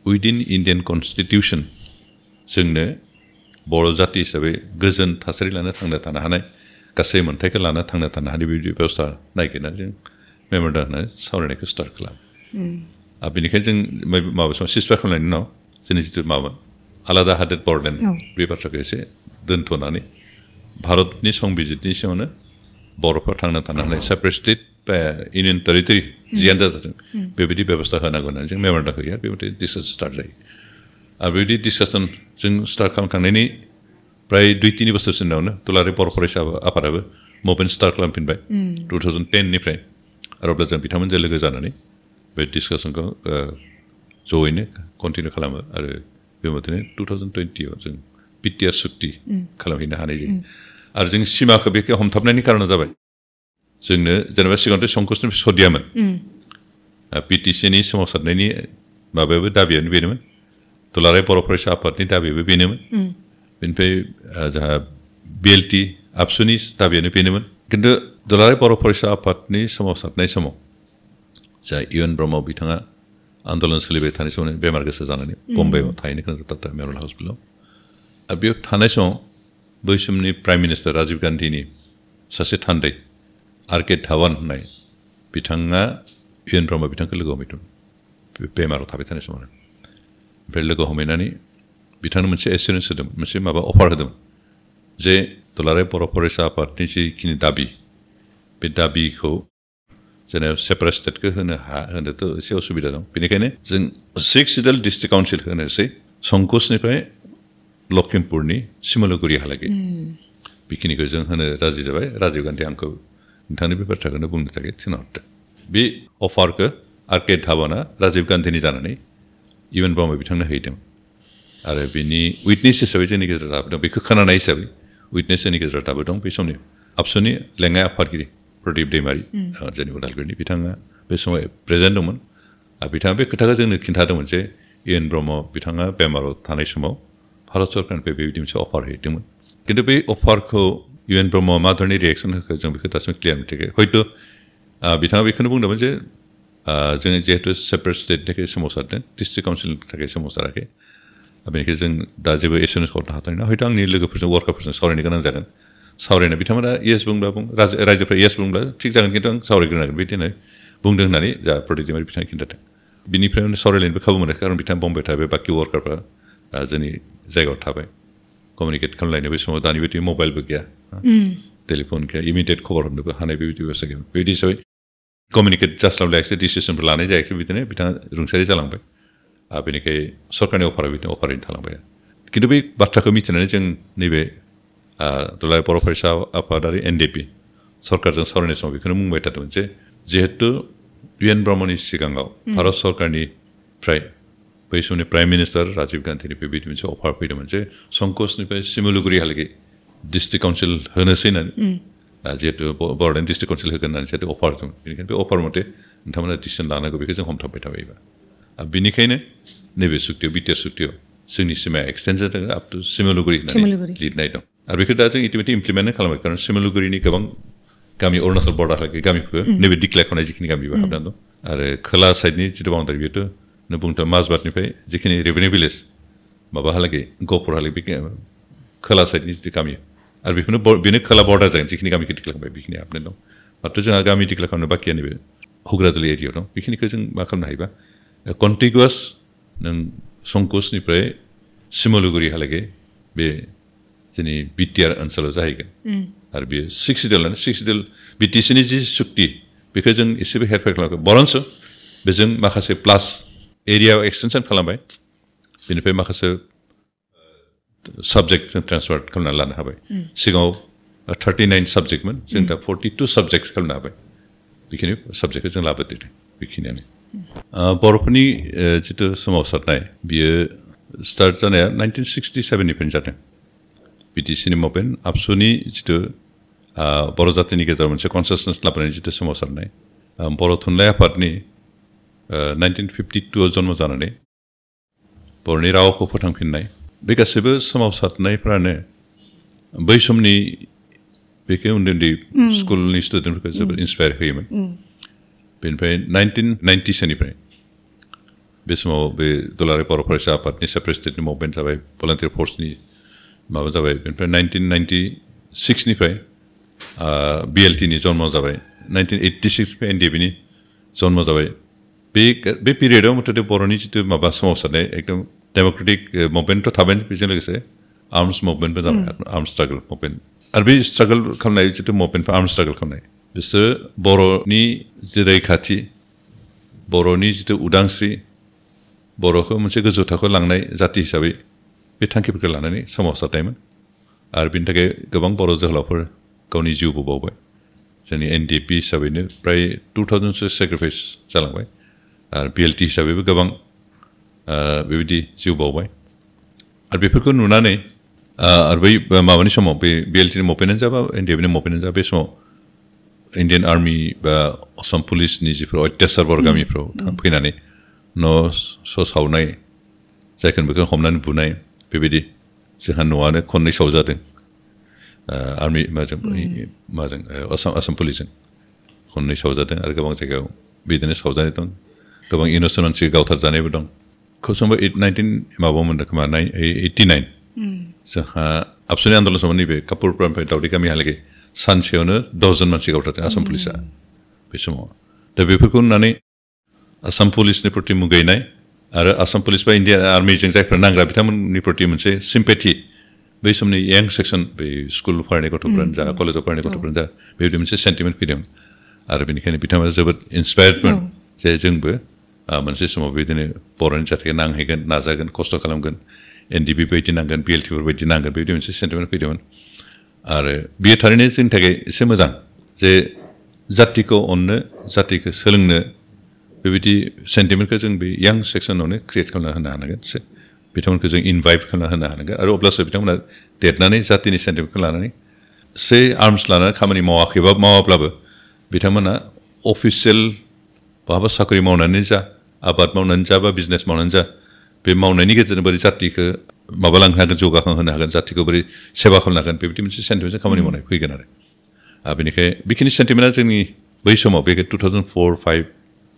उइदिन इन्डियान कनस्टिटिउसन जोंनो बर' जाति हिसाबै गोजोन थासारि लाना थांना थानो हानाय गासै मोन्थायखौ लाना थांना थानो हानाय बेबायदि बेबस्था नागिरनानै जों मेम'रेन्डाम होनानै सावरायनायखौ स्टार्ट खालामो आरो बेनिखायनो जों माबा समाव सिजफायार खालामनायनि उनाव जोंनि जिथु माबा आलादा हादोर बरलेण्ड बे बाथ्राखौ एसे दोनथ'नानै भारतनि संबिजितनि सिङावनो बर'फ्रा थांना थानो हानाय सेपारेट स्टेट बा इउनियन टेरिटरि जियानो जाथों बेबायदि बेबस्था होनांगौ होननानै जों मेम'रेन्डामखौ होयो बेबायदि डिसकासन स्टार्ट जायो आरो बेबायदि डिसकासन जों स्टार्ट खालामखांनायनि प्राय 2-3 बोसोरसो उनावनो दुलाराय बर' फरायसा आफादाबो मुभमेन्ट स्टार्ट खालामफिनबाय 2010 निफ्राय आरो अब्ला जों बिथांमोनजों लोगो जानानै बे डिसकासनखौ जयैनो कन्टिनिउ खालामो आरो बेबायदिनो 2020 आव जों BTR सुक्ति खालामहैनो हानाय जायो आरो जों सिमाखौ बेखौ हमथाबनायनि कारना जाबाय जोंनो जेनेबा सिगाङावथ' संकसनि सदियामोन BTC नि सोमावसारनायनि माबायाबो दाबियानो बेनोमोन दुलाराय बर' फरायसा आफादनि दाबियाबो बेनोमोन बेनिफ्राय जोंहा BLT आबसुनि दाबियानो बेनोमोन खिन्थु दुलाराय बर' फरायसा आफादनि सोमावसारनाय समाव जा UN ब्रह्म बिथाङा आन्दलन सोलिबाय थानाय समाव बेमार गोसा जानानै बम्बाइआव थाहैनो गोनां जादों टाटा मेम'रियेल हस्पिटालाव आरो बेयाव थानाय समाव बै समनि प्राइम मिनिस्टार राजीव गान्धीनि सासे थान्दै RK धावन होननाय बिथाङा UN ब्रह्म बिथांखौ लोगो हमहैदोंमोन बेमाराव थाबाय थानाय समावनो ओमफ्राय लोगो हमहैनानै बिथांनो मोनसे एसुरेन्स होदोंमोन मोनसे माबा अफार होदोंमोन जे दुलाराय बर' फरायसा आफादनि जिखिनि दाबि बे दाबिखौ जेनेबा सेपारेट स्टेटखौ होनोथ' एसे असुबिदा दं बेनिखायनो जों 6 सिडुल डिस्ट्रिक्ट काउन्सिल होनोसै संकसनिफ्राय लखिमपुरनि सिमलुगुरिहालागै बेखिनिखौ जों होनो राजि जाबाय राजीव गान्धी आंखौ नोंथांनि बे बाथ्राखौनो बुंनो थाखाय थिनहरदों बे अफारखौ RK धावना राजीव गान्धीनि जानानै UN ब्रह्म बिथांनो हैदों आरो बिनि उइटनेस हिसाबै जोंनि गेजेराव दाबो दं बेखौ खोनानाय हिसाबै उइटनेस जोंनि गेजेराव दाबो दं बे समनि आबसुनि लेङाइ आफादगिरि प्रदीप दैमारी जोंनि उदालगुरिनि बिथाङा बे समाव प्रेजेन्ट दंमोन आरो बिथाङा बे खोथाखौ जोंनो खिन्थादोंमोन जे UN ब्रह्म बिथाङा बेमाराव थानाय समाव भारत सरकारनिफ्राय बेबायदि मोनसे अफार हैदोंमोन खिन्थु बे अफारखौ UN ब्रह्म मा धरननि रिएक्सन होखो जों बेखौ दासिम क्लियार मोनथियाखै हयथ' बिथाङा बेखौनो बुंदोंमोन जे जोङो जिहेतु सेपारेट स्टेटनि थाखाय सोमावसारदों डिस्ट्रिक्ट काउन्सिलनि थाखाय सोमावसाराखै बेनिखायनो जों दा जेबो एसुरेन्स हरनो हाथाय नङा हयथ' आंनि लोगोफोरजों वार्कारफोरजों सावरायनो गोनां जागोन सावरायनो बिथांमोना येस बुंब्ला रायजोफ्रा येस बुंब्ला थिग जागोन खिन्थु आं सावरायग्रोनांगोन बिदिनो बुंदों होननानै जा प्रदीप दैमारी बिथाङा खिन्थादों बिनिफ्राय सावरायलायनोबो खाबु मोनाखै खारन बिथाङा बम्बाइ थाबाय बाखि वार्कारफ्रा जोंनि जायगायाव थाबाय कमिउनिकेट खालामलायनो बे समाव दानि बायदि मबाइलबो गैया टेलिफन गैया इमिडियेट खबर हरनोबो हानाय बेबायदि बेबस्था गैया बेबायदि हिसाबै कमिउनिकेट जास्लाबलायाखिसै डिसिसनफोर लानाय जायाखिसै बिदिनो बिथाङा रुंसारि जालांबाय बेनिखाय सरकारनि अफारा बिदिनो अफारैनो थालांबाय खिन्थु बे बाथ्राखौ मिथिनानै जों नैबे दुलाराय बर' फरायसा आफादारि NDP सरकारजों सावरायनाय समाव बेखौनो बुंबाय थादोंमोन जे जिहेतु UN ब्रह्मनि सिगाङाव भारत सरकारनिफ्राय बै समनि प्राइम मिनिस्टार राजीव गान्धीनिफ्राय बिदि मोनसे अफार फैदोंमोन जे संकसनिफ्राय सिमुलुगुरिहालागै डिस्ट्रिक्ट काउन्सिल होनोसै होननानै जिहेतु बर'लेण्ड डिस्ट्रिक्ट काउन्सिल होगोन होननानै जिहेतु अफार दं बेनिखायनो बे अफार मथे नोंथांमोना डिसिसन लानांगौ बेखौ जों हमथाबबाय थाबायबा बेनिखायनो नैबे सुक्तियाव बिटिआर सुक्तियाव जोंनि सिमाया एक्सटेन्ड जादों आप टु सिमुलुगुरि होननानै लिरनाय दं आरो बेखौ दा जों इटिमेटि इमप्लिमेन्ट खालामबाय खारन सिमुलुगुरिनि गोबां गामि अरुणाचल बर्डारहालागै गामिफोरखौ नैबे डिक्लेयार खालामनाय जिखिनि गामिबो हाबनानै दं आरो खोला साइडनि जिथु बाउन्डारि बेथ' नों बुंथ' माजबाटनिफ्राय जिखिनि रेभिनिउ भिलेज माबाहालागै गहपुरहालागै बे खोला साइडनि जिथु गामि आरो बेखौनो बेनो खोला बर्डार जागोन जिखिनि गामिखौ डिक्लेयार खालामबाय बेखिनि हाबनानै दं माथ्र' जोंहा गामि डिक्लेयार खालामनो बाखिया नैबे हुग्राजुलि एरियायाव दं बेखिनिखौ जों मा खालामनो हायोबा कन्टिगुवास नों संकसनिफ्राय सिमुलुगुरिहालागै बे जोंनि बिटिआर ओनसोलाव जाहैगोन आरो बेयो 6 सिडिउल बिटिसिनि जि सुक्ति बेखौ जों एसेबो हेरफेर खालामाखै बरन्स बेजों माखासे प्लास एरिया एक्सटेनसन खालामबाय बेनिफ्राय माखासे साबजेक्ट जों ट्रेन्सफार खालामनानै लानो हाबाय सिगाङाव 39 साबजेक्टमोन जों दा 42 साबजेक्ट खालामनो हाबाय बेखिनि साबजेक्टखौ जों लाबोदों बेखिनियानो बर'फोरनि जिथु सोमावसारनाय बियो स्टार्ट जानाया 1967निफ्रायनो जादों बिटिसिनि मुभमेन्ट आबसुनि जिथु बर' जातिनि गेजेराव मोनसे कनसियासनेस लाबोनायनि जिथु सोमावसारनाय बर' थुनलाइ आफादनि 1952आव जन्म जानानै बर'नि रावखौ फोथांफिननाय बे गासैबो सोमावसारनायफ्रानो बै समनि बेखौ उन्दै उन्दै स्कुलनि स्टुडेन्टफोरखौ जोबोद इन्सपायार होयोमोन बेनिफ्राय 1990सोनिफ्राय बे समाव बे दुलाराय बर' फरायसा आफादनि सेपारेट स्टेटनि मुभमेन्ट जाबाय भलान्टियार फर्सनि माबा जाबाय बेनिफ्राय 1996निफ्राय BLTनि जन्म जाबाय 1986निफ्राय NDPनि जन्म जाबाय बे पिरियडआव मथथे बर'नि जिथु माबा सोमावसारनाय एकदम डेम'क्रेटिक मुभमेन्टथ' थाबाय बेजों लोगोसे आर्मस मुभमेन्टबो जाबाय आर्मस स्ट्रागल मुभमेन्ट आरो बे स्ट्रागल खालामनाय जिथु मुभमेन्टफोर आर्मस स्ट्रागल खालामनाय बिसोरो बर'नि जि रैखाथि बर'नि जिथु उदांस्रि बर'खौ मोनसे गोजौ थाखोआव लांनाय जाति हिसाबै बे थांखिफोरखौ लानानै सोमावसारनायमोन आरो बेनि थाखाय गोबां बर' जोहोलावफोर गावनि जिउबो बावबाय जोंनि NDP हिसाबैनो प्राय 2000सो सेक्रिफाइस जालांबाय आरो BLT हिसाबैबो गोबां बेबायदि जिउ बावबाय आरो बेफोरखौ नुनानै आरो बै माबानि समाव बे BLTनि मुभमेन्टआनो जा बा NDPनि मुभमेन्टआनो जा बे समाव इन्डियान आर्मि बा आसाम पुलिसनि जिफोर अत्याचार बर' गामिफ्राव फैनानै न' स' सावनाय जायखौ बेखौ हमनानै बुनाय बेबायदि जोंहा न'आनो खननै सावजादों आर्मि माजों आसाम पुलिसजों खननै सावजादों आरो गोबां जायगायाव बिदिनो सावजानाय दं गोबां इन'सेन्ट मानसि गावथारजानायबो दं खोब समबो 19 माबायाव मोनदों खोमा 89 जोंहा आबसुनि आन्दलन समाव नैबे कापुरनिफ्राय दावदै गामिहालागै सानसेयावनो 10 जन मानसि गावथारदों आसाम पुलिसा बे समाव दा बेफोरखौ नुनानै आसाम पुलिसनि प्रति मुगैनाय आरो आसाम पुलिस बा इन्डियान आर्मिजों जायफोर नांग्रा बिथांमोननि प्रति मोनसे सिम्पेथि बै समनि यां सेक्सन बै स्कुल फरायनाय गथ'फ्रानो जा कलेजाव फरायनाय गथ'फ्रानो जा बेबायदि मोनसे सेन्टिमेन्ट फैदों आरो बेनिखायनो बिथांमोना जोबोद इन्सपायार्डमोन जे जोंबो मोनसे समाव बिदिनो बर'नि जाथिखौ नांहैगोन नाजागोन खस्थ' खालामगोन NDP बायदि नांगोन BLTफोर बायदि नांगोन बेबायदि मोनसे सेन्टिमेन्ट फैदोंमोन आरो बेयो थारैनो जोंनि थाखाय एसे मोजां जे जातिखौ अननो जातिखौ सोलोंनो बेबायदि सेन्टिमेन्टखौ जों बे यां सेक्सनावनो क्रिएट खालामना होनो हानांगोन बिथांमोनखौ जों इनभाइट खालामना होनो हानांगोन आरो अब्लासो बिथांमोना देरनानै जातिनि सेन्टिमेन्टखौ लानानै से आर्मस लानानै खामानि मावाखैबा मावाब्लाबो बिथांमोना अफिसियेल बहाबा साख्रि मावनानै जा आबाद मावनानै जा बा बिजनेस मावनानै जा बे मावनायनि गेजेरजों बोरै जातिखौ माबालांनो हागोन जौगाखांहोनो हागोन जातिखौ बोरै सेबा खालामनो हागोन बेबायदि मोनसे सेन्टिमेन्टजों खामानि मावनाय फैगोन आरो बेनिखायनो बेखिनि सेन्टिमेन्टआ जोंनि बै समाव बे 2004-05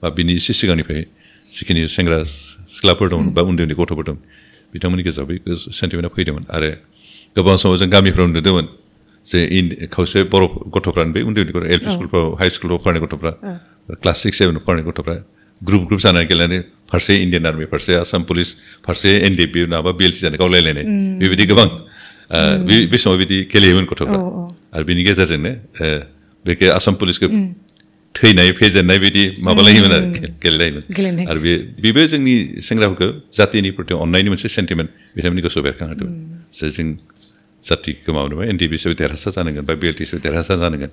बा बिनि एसे सिगांनिफ्राय जिखिनि सेंग्रा सिख्लाफोर दं बा उन्दै उन्दै गथ'फोर दं बिथांमोननि गेजेराव बे सेन्टिमेन्टआ फैदोंमोन आरो गोबां समाव जों गामिफ्राव नुदोंमोन जे खावसे बर' गथ'फ्रानो बे उन्दै उन्दै LP स्कुलफ्राव हाइ स्कुलफ्राव फरायनाय गथ'फ्रा क्लास 6-7 फरायनाय गथ'फ्रा ग्रुप जानानै गेलेनानै फारसे इन्डियान आर्मि फारसे आसाम पुलिस फारसे NDP नङाबा BLT जानाय गावलायलायनाय बेबायदि गोबां बे समाव बिदि गेलेयोमोन गथ'फ्रा आरो बिनि गेजेरजोंनो बे आसाम पुलिसखौ थैनाय फेजेननाय बिदि माबालायोमोन आरो गेलेलायोमोन आरो बेबो जोंनि सेंग्राफोरखौ जातिनि प्रति अननायनि मोनसे सेन्टिमेन्ट बिथांमोननि गोसोआव बेरखांहोदोंमोन जे जों जाथिखौ मावनोबा NDP-सो देरहासार जानांगोन बा BLT-सो देरहासार जानांगोन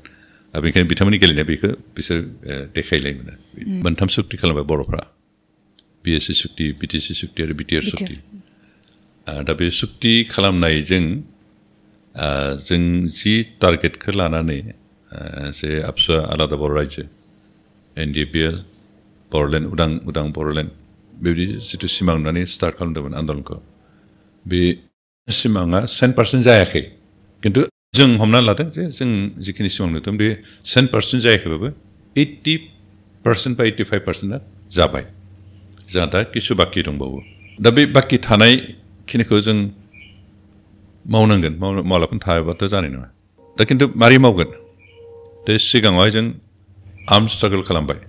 बेनिखायनो बिथांमोननि गेलेनाया बेखौ बिसोर देखायलायोमोन मोनथाम सुक्ति खालामबाय बर'फ्रा BSc सुक्ति BTC सुक्ति आरो BTR सुक्ति दा बे सुक्ति खालामनायजों जों जि टारगेटखौ लानानै जे आबसुआ आलादा बर' रायजो NDP-आ बर'लेण्ड उदां बर'लेण्ड बेबायदि जिथु सिमां नुनानै स्टार्ट खालामदोंमोन आन्दलनखौ बे सिमाङा 100% जायाखै खिन्थु जों हमना लादों जे जों जिखिनि सिमां नुदों बे 100% जायाखैबाबो 80% बा 85%आ जाबाय जोंहा दा किसु बाखि दंबावो दा बे बाखि थानायखिनिखौ जों मावनांगोन मावलाफोर थायाबाथ' जानाय नङा दा खिन्थु मारै मावगोन दा सिगाङावहाय जों आर्म स्ट्रागल खालामबाय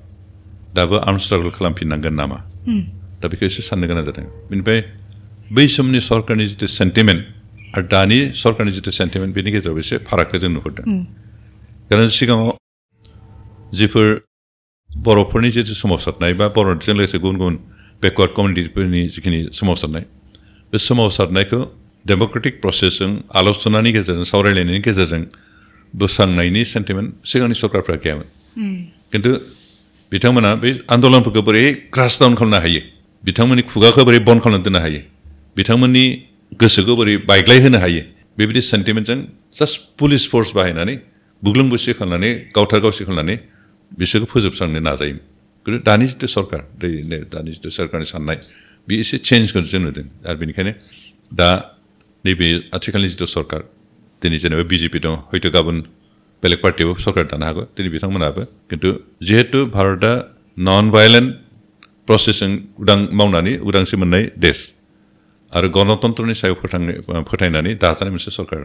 दाबो आर्म स्ट्रागल खालामफिननांगोन नामा दा बेखौ एसे साननो गोनां जादों बेनिफ्राय बै समनि सरकारनि जिथु सेन्टिमेन्ट आरो दानि सरकारनि जिथु सेन्टिमेन्ट बेनि गेजेराव एसे फारागखौ जों नुहुरदों खारन सिगाङाव जिफोर बर'फोरनि जिथु सोमावसारनाय बा बर'जों लोगोसे गुबुन गुबुन बेकवार्ड कमिउनिटिफोरनि जिखिनि सोमावसारनाय बे सोमावसारनायखौ डेम'क्रेटिक प्रसेसजों आल'सनानि गेजेरजों सावरायलायनायनि गेजेरजों बोस्रांनायनि सेन्टिमेन्ट सिगांनि सरकारफ्रा गैयामोन खिन्थु बिथांमोना बे आन्दलनफोरखौ बोरै क्रास डाउन खालामनो हायो बिथांमोननि खुगाखौ बोरै बन्द खालामना दोननो हायो बिथांमोननि गोसोखौ बोरै बायग्लायहोनो हायो बेबायदि सेन्टिमेन्टजों जास्ट पुलिस फोर्स बाहायनानै बुग्लुं बुसि खालामनानै गावथार गावसि खालामनानै बिसोरखौ फोजोबस्रांनो नाजायोमोन खिन्थु दानि जिथु सरकार दानि जिथु सरकारनि साननाय बे एसे चेन्जखौ जों नुदों आरो बेनिखायनो दा नैबे आथिखालनि जिथु सरकार दिनै जेनेबा BJP दं हयथ' गाबोन बेलेग पार्टियाव सरकार दानो हागौ दिनै बिथांमोनाबो खिन्थु जिहेतु भारतआ नन भायलेन्ट प्रसेसजों मावनानै उदांस्रि मोननाय देश आरो गणतन्त्रनि सायाव फोथायनानै दाजानाय मोनसे सरकार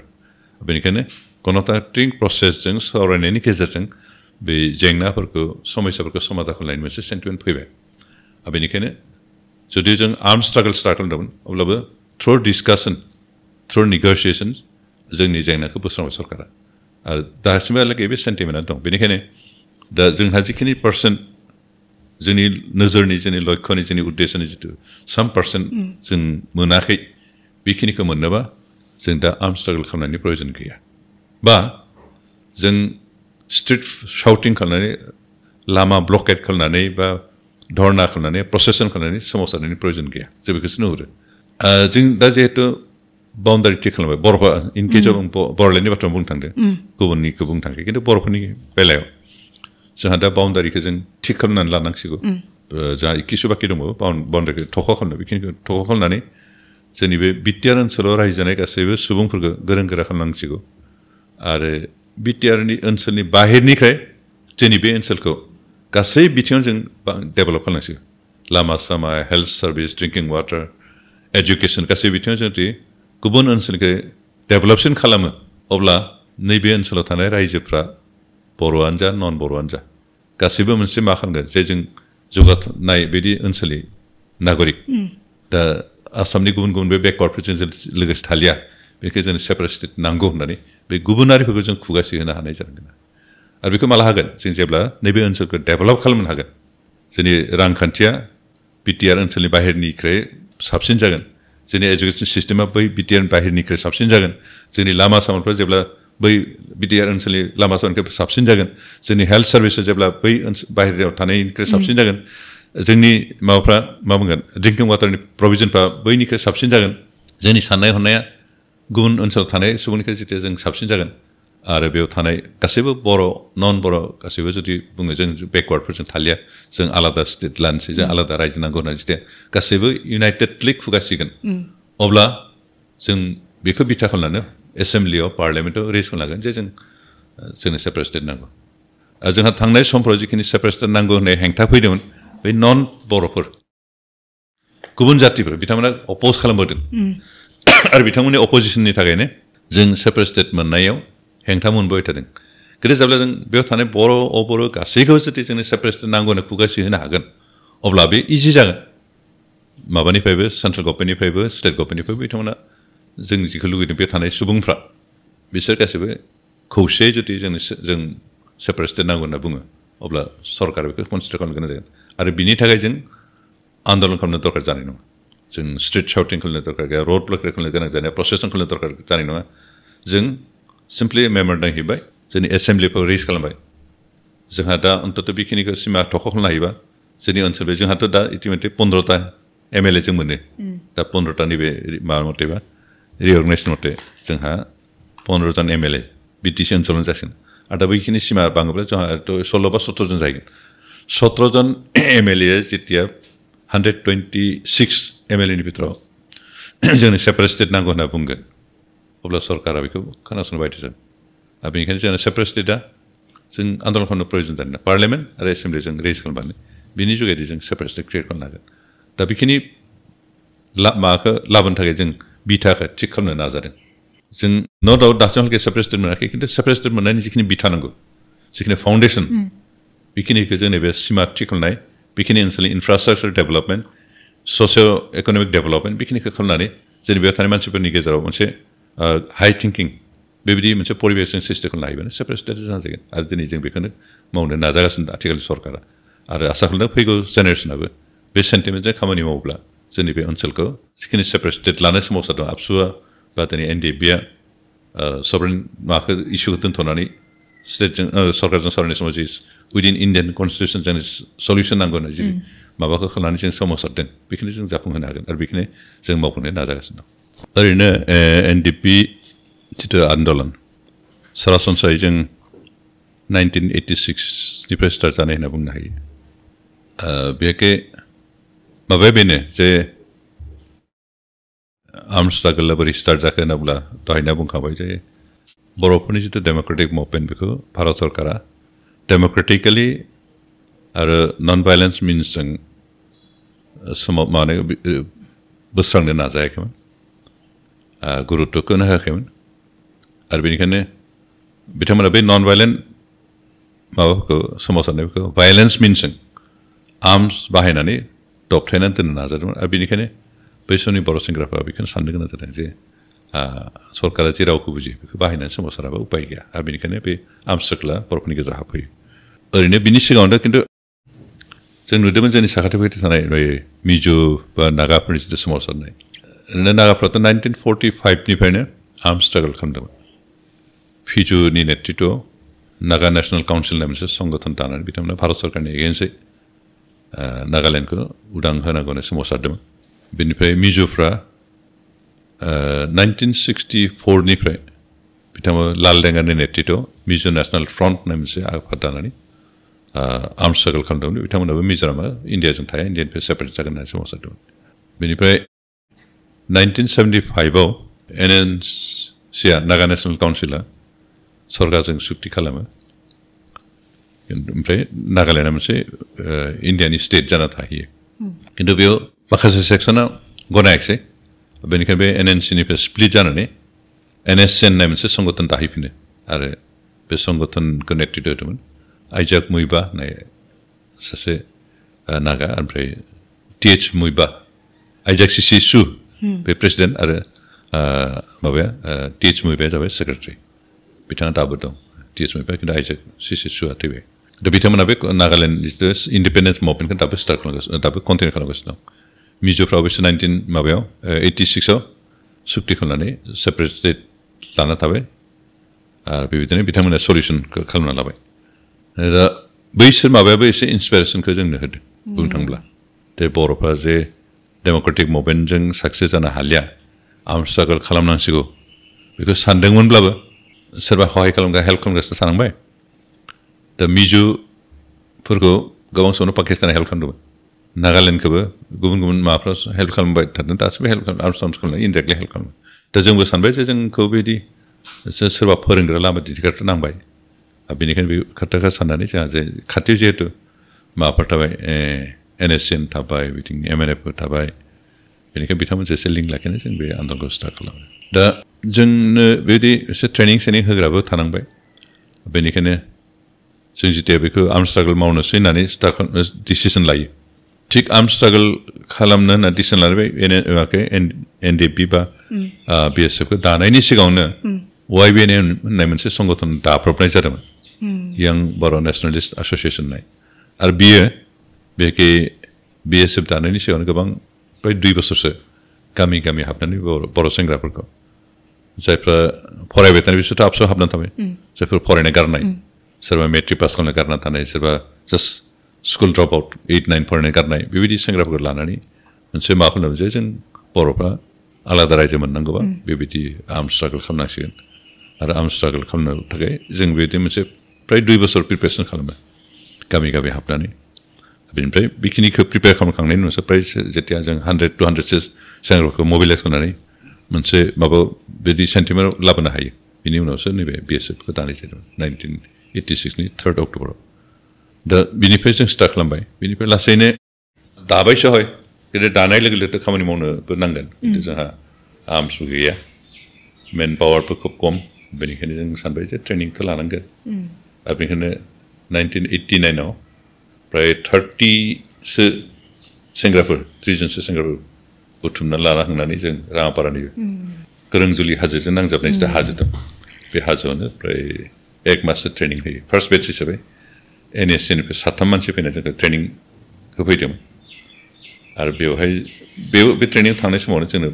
बेनिखायनो गणतान्त्रिक प्रसेसजों सावरायनायनि गेजेरजों बे जेंनाफोरखौ समस्याफोरखौ समाधान खालामनायनि मोनसे सेन्टिमेन्ट फैबाय बेनिखायनो जुदि जों आर्म स्ट्रागल स्टार्ट खालामदोंमोन अब्लाबो थ्रु डिसकासन थ्रु निगसिएसन जोंनि जेंनाखौ बोस्रांबाय सरकारा आरो दासिमहालागै बे सेन्टिमेन्टआ दं बेनिखायनो दा जोंहा जिखिनि पार्सेन्ट जोंनि नोजोरनि जोंनि लक्ष्यनि जोंनि उद्देश्यनि जिथु 1% जों मोनाखै बेखिनिखौ मोननोबा जों दा आर्म स्ट्रागल खालामनायनि प्रयजन गैया बा जों स्ट्रिट शाउटिं खालामनानै लामा ब्लकेट खालामनानै बा धरना खालामनानै प्रसेसन खालामनानै सोमावसारनायनि प्रयजन गैया जों बेखौसो नुहुरो जों दा जिहेतु बाउन्डारि थि खालामबाय बर'फोरा इन केस अफ बर'लेण्डनि बाथ्रा बुंनो थांदों गुबुननिखौ बुंनो थाङाखै खिन्थु बर'फोरनि बेलायाव जोंहा दा बाउन्डारिखौ जों थिग खालामनानै लानांसिगौ जोंहा किसु बाखि दंबावो बाउन्डारिखौ थख' खालामनो बेखिनिखौ थख' खालामनानै जोंनि बे बिटिआर ओनसोलाव रायजो जानाय गासैबो सुबुंफोरखौ गोरों गोरा खालामनांसिगौ आरो बिटिआरनि ओनसोलनि बाहेरनिफ्राय जोंनि बे ओनसोलखौ गासै बिथिङाव जों डेभेलप खालामनांसिगौ लामा सामा health service drinking water education गासै बिथिङाव जुदि गुबुन ओनसोलखौ डेभेलपसिन खालामो अब्ला नैबे ओनसोलाव थानाय रायजोफ्रा बर'आनो जा नन बर'आनो जा गासैबो मोनसे मा खालामगोन जे जों जौगानाय बिदि ओनसोलनि नागरिक दा आसामनि गुबुन गुबुन बे बेकवार्डफोरजों जों लोगोसे थालिया बेखौ जों सेपारेट स्टेट नांगौ होननानै बे गुबुनारिफोरखौ जों खुगासि होनो हानाय जानांगोन आरो बेखौ माला हागोन जों जेब्ला नैबे ओनसोलखौ डेभेलप खालामनो हागोन जोंनि रांखान्थिया बिटिआर ओनसोलनि बाहेरनिख्रुइ साबसिन जागोन जोंनि एजुकेसन सिस्टेमा बै बिटिआर बाहेरनिख्रुइ साबसिन जागोन जोंनि लामा सामाफ्रा जेब्ला बै बिटिआर ओनसोलनि लामा सामानिख्रुइ साबसिन जागोन जोंनि हेल्थ सार्भिसा जेब्ला बै बाहेरायाव थानायनिख्रुइ साबसिन जागोन जोंनि माबाफ्रा मा बुंगोन ड्रिंकिं वाटारनि प्रभिजनफ्रा बैनिख्रुइ साबसिन जागोन जोंनि साननाय हनाया गुबुन ओनसोलाव थानाय सुबुंनिख्रुइ जितु जों साबसिन जागोन आरो बेयाव थानाय गासैबो बर' नन बर' गासैबो जुदि बुङो जों बेकवार्डफोरजों थालिया जों आलादा स्टेट लानोसै जों आलादा रायजो नांगौ होननानै जुदि गासैबो इउनाइटेडलि खुगासिगोन अब्ला जों बेखौ बिथा खालामनानै एसेम्ब्लियाव पार्लियामेन्टआव रेज खालामगोन जे जोंनो सेपारेट स्टेट नांगौ जोंहा थांनाय समफ्राव जिखिनि सेपारेट स्टेट नांगौ होननाय हेंथा फैदोंमोन बै नन बर'फोर गुबुन जातिफोर बिथांमोना अपोज खालामबोदों आरो बिथांमोननि अपोजिसननि थाखायनो जों सेपारेट स्टेट मोननायाव हेंथा मोनबाय थादों खिन्थु जेब्ला जों बेयाव थानाय बर' अबर' गासैखौबो जुदि जोंनो सेपारेट स्टेट नांगौ होनना खुगासि होनो हागोन अब्ला बे इजि जागोन माबानिफ्रायबो सेन्ट्रेल गभर्नमेन्टनिफ्रायबो स्टेट गभर्नमेन्टनिफ्रायबो बिथांमोना जों जिखौ लुगैदों बे थानाय सुबुंफ्रा बिसोर गासैबो खौसेयै जुदि जों सेपारेट स्टेट नांगौ होनना बुङो अब्ला सरकारा बेखौ कनसिडार खालामनो गोनां जागोन आरो बिनि थाखाय जों आन्दलन खालामनो दरकार जानाय नङा जों स्ट्रिट शाउटिं खालामनो दरकार गैया रड ब्लक खालामनो गोनां जानाय प्रसेसन खालामनो दरकार जानाय नङा जों सिम्पलि मेम'रेन्डाम हैबाय जोंनि एसेम्ब्लिखौ रेज खालामबाय जोंहा दा अन्तत बेखिनिखौ सिमा थख' खालामनो हायोबा जोंनि ओनसोल जोंहाथ' दा इटिमेटलि 15टा MLA जों मोनो दा 15टानि बे माबा मथेबा रिअर्गनाइजेसन मथे जोंहा 15जन MLA BTC ओनसोलावनो जासिगोन आरो दा बैखिनि सिमा बाङोब्ला जोंहाथ' 16 बा 17 जन जाहैगोन 17 जन MLA जेथिया 126 MLA नि बिथोराव जोंनो सेपारेट स्टेट नांगौ होनना बुंगोन अब्ला सरकारा बेखौ खोनासंनो बायद' जागोन आरो बेनिखायनो जोंना सेपारेट स्टेटआ जों आन्दलन खालामनो प्रयजन जादों पार्लियामेन्ट आरो एसेम्ब्लिजों रेज खालामबानो बिनि जुगेदि जों सेपारेट स्टेट क्रिएट खालामनो हागोन दा बेखिनि माबाखौ लाबोनो थाखाय जों बिथाखौ थिग खालामनो नाजादों जों न' डाउट दासिमहालागै सेपारेट स्टेट मोनाखै खिन्थु सेपारेट स्टेट मोननायनि जिखिनि बिथा नांगौ जिखिनि फाउन्डेसन बेखिनिखौ जोंनि बे सिमा थिग खालामनाय बेखिनि ओनसोलनि इनफ्रास्ट्राक्चार डेभेलपमेन्ट ससिय' इक'नमिक डेभेलपमेन्ट बेखिनिखौ खालामनानै जोंनि बेयाव थानाय मानसिफोरनि गेजेराव मोनसे हाई थिंकिं बेबायदि मोनसे परिबेसजों सृष्टि खालामनो हायोबानो सेपारेट स्टेट जागोन आरो दिनै जों बेखौनो मावनो नाजागासिनो आथिखालनि सरकारा आरो आसा खालामदों फैगौ जेनेरेसनाबो बे सेन्टिमेन्टजों खामानि मावोब्ला जोंनि बे ओनसोलखौ जिखिनि सेपारेट स्टेट लानाय सोमावसार दं आबसुआ बा दिनै NDFB-आ सभरेन माबाखौ इस्युखौ दोनथ'नानै स्टेटजों सरकारजों सावरायनाय समाव जि उइदिन इण्डियान कनस्टिटिउसन जोंनि सलिउसन नांगौ होनना जि माबाखौ खालामनानै जों सोमावसारदों बेखिनि जों जाफुंहोनो हागोन आरो बेखिनि जों मावफुंनो नाजागासिनो दं ओरैनो NDP जिथु आन्दलन सरासनस्रायै जों 1986 निफ्राय स्टार्ट जानाय होनना बुंनो हायो बेखै माबाया बेनो जे आर्म स्ट्रागोला बोरै स्टार्ट जाखो होनोब्ला दहायना बुंखाबाय जे बर'फोरनि जिथु डेम'क्रेटिक मुभमेन्ट बेखौ भारत सरकारा डेम'क्रेटिकेलि आरो नन भायलेन्स मिन्सजों समाव माने बोस्रांनो नाजायाखैमोन गुरुत्वखौनो होआखैमोन आरो बेनिखायनो बिथांमोना बे नन भायलेन्ट माबाफोरखौ सोमावसारनायफोरखौ भायलेन्स मिन्सजों आर्मस बाहायनानै दबथायनानै दोननो नाजादोंमोन आरो बेनिखायनो बै समनि बर' सेंग्राफ्रा बेखौनो साननो गोनां जादों जे सरकारा जे रावखौ बुजियो बेखौ बाहायनानै सोमावसाराबा उपाय गैया आरो बेनिखायनो बे आर्मस स्ट्रागोला बर'फोरनि गेजेराव हाबफैयो ओरैनो बिनि सिगाङावनो खिन्थु जों नुदोंमोन जोंनि साखाथि फाखाथि थानाय मिजु बा नागाफोरनि जिथु सोमावसारनाय ओरैनो नागाफ्राथ' 1945 निफ्रायनो आर्मस स्ट्रागल खालामदोंमोन फिजुनि नेतृत्वआव नागा नेशनेल काउन्सिल होननाय मोनसे संगठन दानानै बिथांमोना भारत सरकारनि एगेन्स्टै नागालेण्डखौ उदां होनांगौ होनना सोमावसारदोंमोन बेनिफ्राय मिजुफ्रा 1964 निफ्राय बिथांमोना लालदेंगानि नेतृत्वआव मिजु नेशनेल फ्रन्ट होननाय मोनसे आफाद दानानै आर्मस स्ट्रागल खालामदोंमोन बिथांमोनाबो मिज'रामा इण्डियाजों थाया इण्डियानिफ्राय सेपारेट जागोन होननानै सोमावसारदोंमोन बेनिफ्राय 1975आव NNCआ नागा नेशनेल काउन्सिला सरकारजों सुक्ति खालामो ओमफ्राय नागालेण्डआ मोनसे इण्डियानि स्टेट जाना थाहैयो खिन्थु बेयाव माखासे सेक्सना गनायाखिसै बेनिखायनो बे NNCनिफ्राय स्प्लिट जानानै NSCN होननाय मोनसे संगठन दाहैफिनो आरो बे संगठनखौ नेतृत्व होदोंमोन आइजाक मुइबा होननाय सासे नागा ओमफ्राय TH मुइबा आइजाक सिसि सु बे प्रेसिडेन्ट आरो माबाया TH मुइबाया जाबाय सेक्रेटारि बिथाङा दाबो दं TH मुइबा खिन्थु आइजाक सिसि सुआ थैबाय दा बिथांमोना बे नागालेण्ड जिथु इन्डिपेन्डेन्स मुभमेन्टखौ दाबो स्टार्ट खालामगासिनो दाबो कन्टिनिउ खालामगासिनो दं मिज'फ्राव बिसोर 86आव सुक्ति खालामनानै सेपारेट स्टेट लाना थाबाय आरो बेबायदिनो बिथांमोना सलिउसनखौ खालामना लाबाय दा बैसोर माबायाबो एसे इन्सपिरेसनखौ जोंनो होदों बुंनो थांब्ला जे बर'फ्रा जे डेम'क्रेटिक मुभमेन्टजों साक्सेस जानो हालिया आर्मस स्ट्रागल खालामनांसिगौ बेखौ सानदोंमोनब्लाबो सोरबा सहाय खालामग्रा हेल्प खालामगासिनो थानांबाय दा मिजुफोरखौ गोबां समावनो पाकिस्ताना हेल्प खालामदोंमोन नागालेण्डखौबो गुबुन गुबुन माबाफ्रा हेल्प खालामबाय थादों दासिमबो हेल्प खालाम आर्मस खालामनाय इनडाइरेक्टलि हेल्प खालामो दा जोंबो सानबाय जे जोंखौ बिदि सोरबा फोरोंग्रा लामा दिन्थिग्रा नांबाय बेनिखायनो बे खोथाखौ साननानै जोंहा जे खाथियाव जिहेतु माबाफोर थाबाय NSCN थाबाय बिथिं MNFफोर थाबाय बेनिखायनो बिथांमोन एसे लिंक लाखिनानै जों बे आन्दलनखौ स्टार्ट खालामो दा जोंनो बेबायदि एसे ट्रेनिं होग्राबो थानांबाय बेनिखायनो जों जितिया बेखौ आर्मस स्ट्रागल मावनोसै होननानै स्टार्ट डिसिसन लायो थिग आर्मस स्ट्रागल खालामनो होनना डिसिसन लाबाय NDP बा BSFखौ दानायनि सिगाङावनो YBN होननाय मोनसे संगठन दाब्रबनाय जादोंमोन यां बर' नेसनेलिस्ट एस'सिएसन होननाय आरो बियो बेखि BSF दानायनि सिगाङावनो गोबां फ्राय 2 बोसोरसो गामि गामि हाबनानै बर' सेंग्राफोरखौ जायफ्रा फरायबाय थानाय बिसोरथ' आबसुआव हाबनानै थाबाय जायफोर फरायनाय गारनाय सोरबा मेट्रिक पास खालामनो गारना थानाय सोरबा जास्ट स्कुल ड्रप आउट 8-9 फरायनाय गारनाय बेबायदि सेंग्राफोरखौ लानानै मोनसे मा खालामो जे जों बर'फ्रा आलादा रायजो मोननांगौबा बेबायदि आर्म स्ट्रागल खालामनांसिगोन आरो आर्म स्ट्रागल खालामनो थाखाय जों बेबायदि मोनसे प्राय 2 बोसोर प्रिपेरेसन खालामो गामि गामि हाबनानै बेनिफ्राय बेखिनिखौ प्रिपेयार खालामखांनायनि उनावसो प्राय जेथिया जों 100-200 सेंग्राफोरखौ मबिलाइज खालामनानै मोनसे माबा बिदि सेन्टिमेन्टआव लाबोनो हायो बिनि उनावसो नैबे BSFखौ दानाय जादोंमोन 1986नि 3 अक्ट'बराव दा बिनिफ्राय जों स्टार्ट खालामबाय बिनिफ्राय लासैनो दाबायसो हय खिन्थु दानाय लोगो लोगो खामानि मावनोबो नांगोन खिन्थु जोंहा आर्मसबो गैया मेन पावारबो खोब खम बेनिखायनो जों सानबाय जे ट्रेनिंथ' लानांगोन आरो बेनिखायनो 1989आव प्राय 30सो सेंग्राफोर 3 जनसो सेंग्राफोर बुथुमना लाना थांनानै जों राङापारानि गोरोंजुलि हाजोजों नांजाबनाय जिथु हाजो दं बे हाजोआवनो प्राय 1 माससो ट्रेनिं होयो फार्स्ट बेच हिसाबै NSCनिफ्राय 7 मानसि फैनाय जोंखौ ट्रेनिं होफैदोंमोन आरो बेवहाय बे ट्रेनिं थांनाय समावनो जोंनो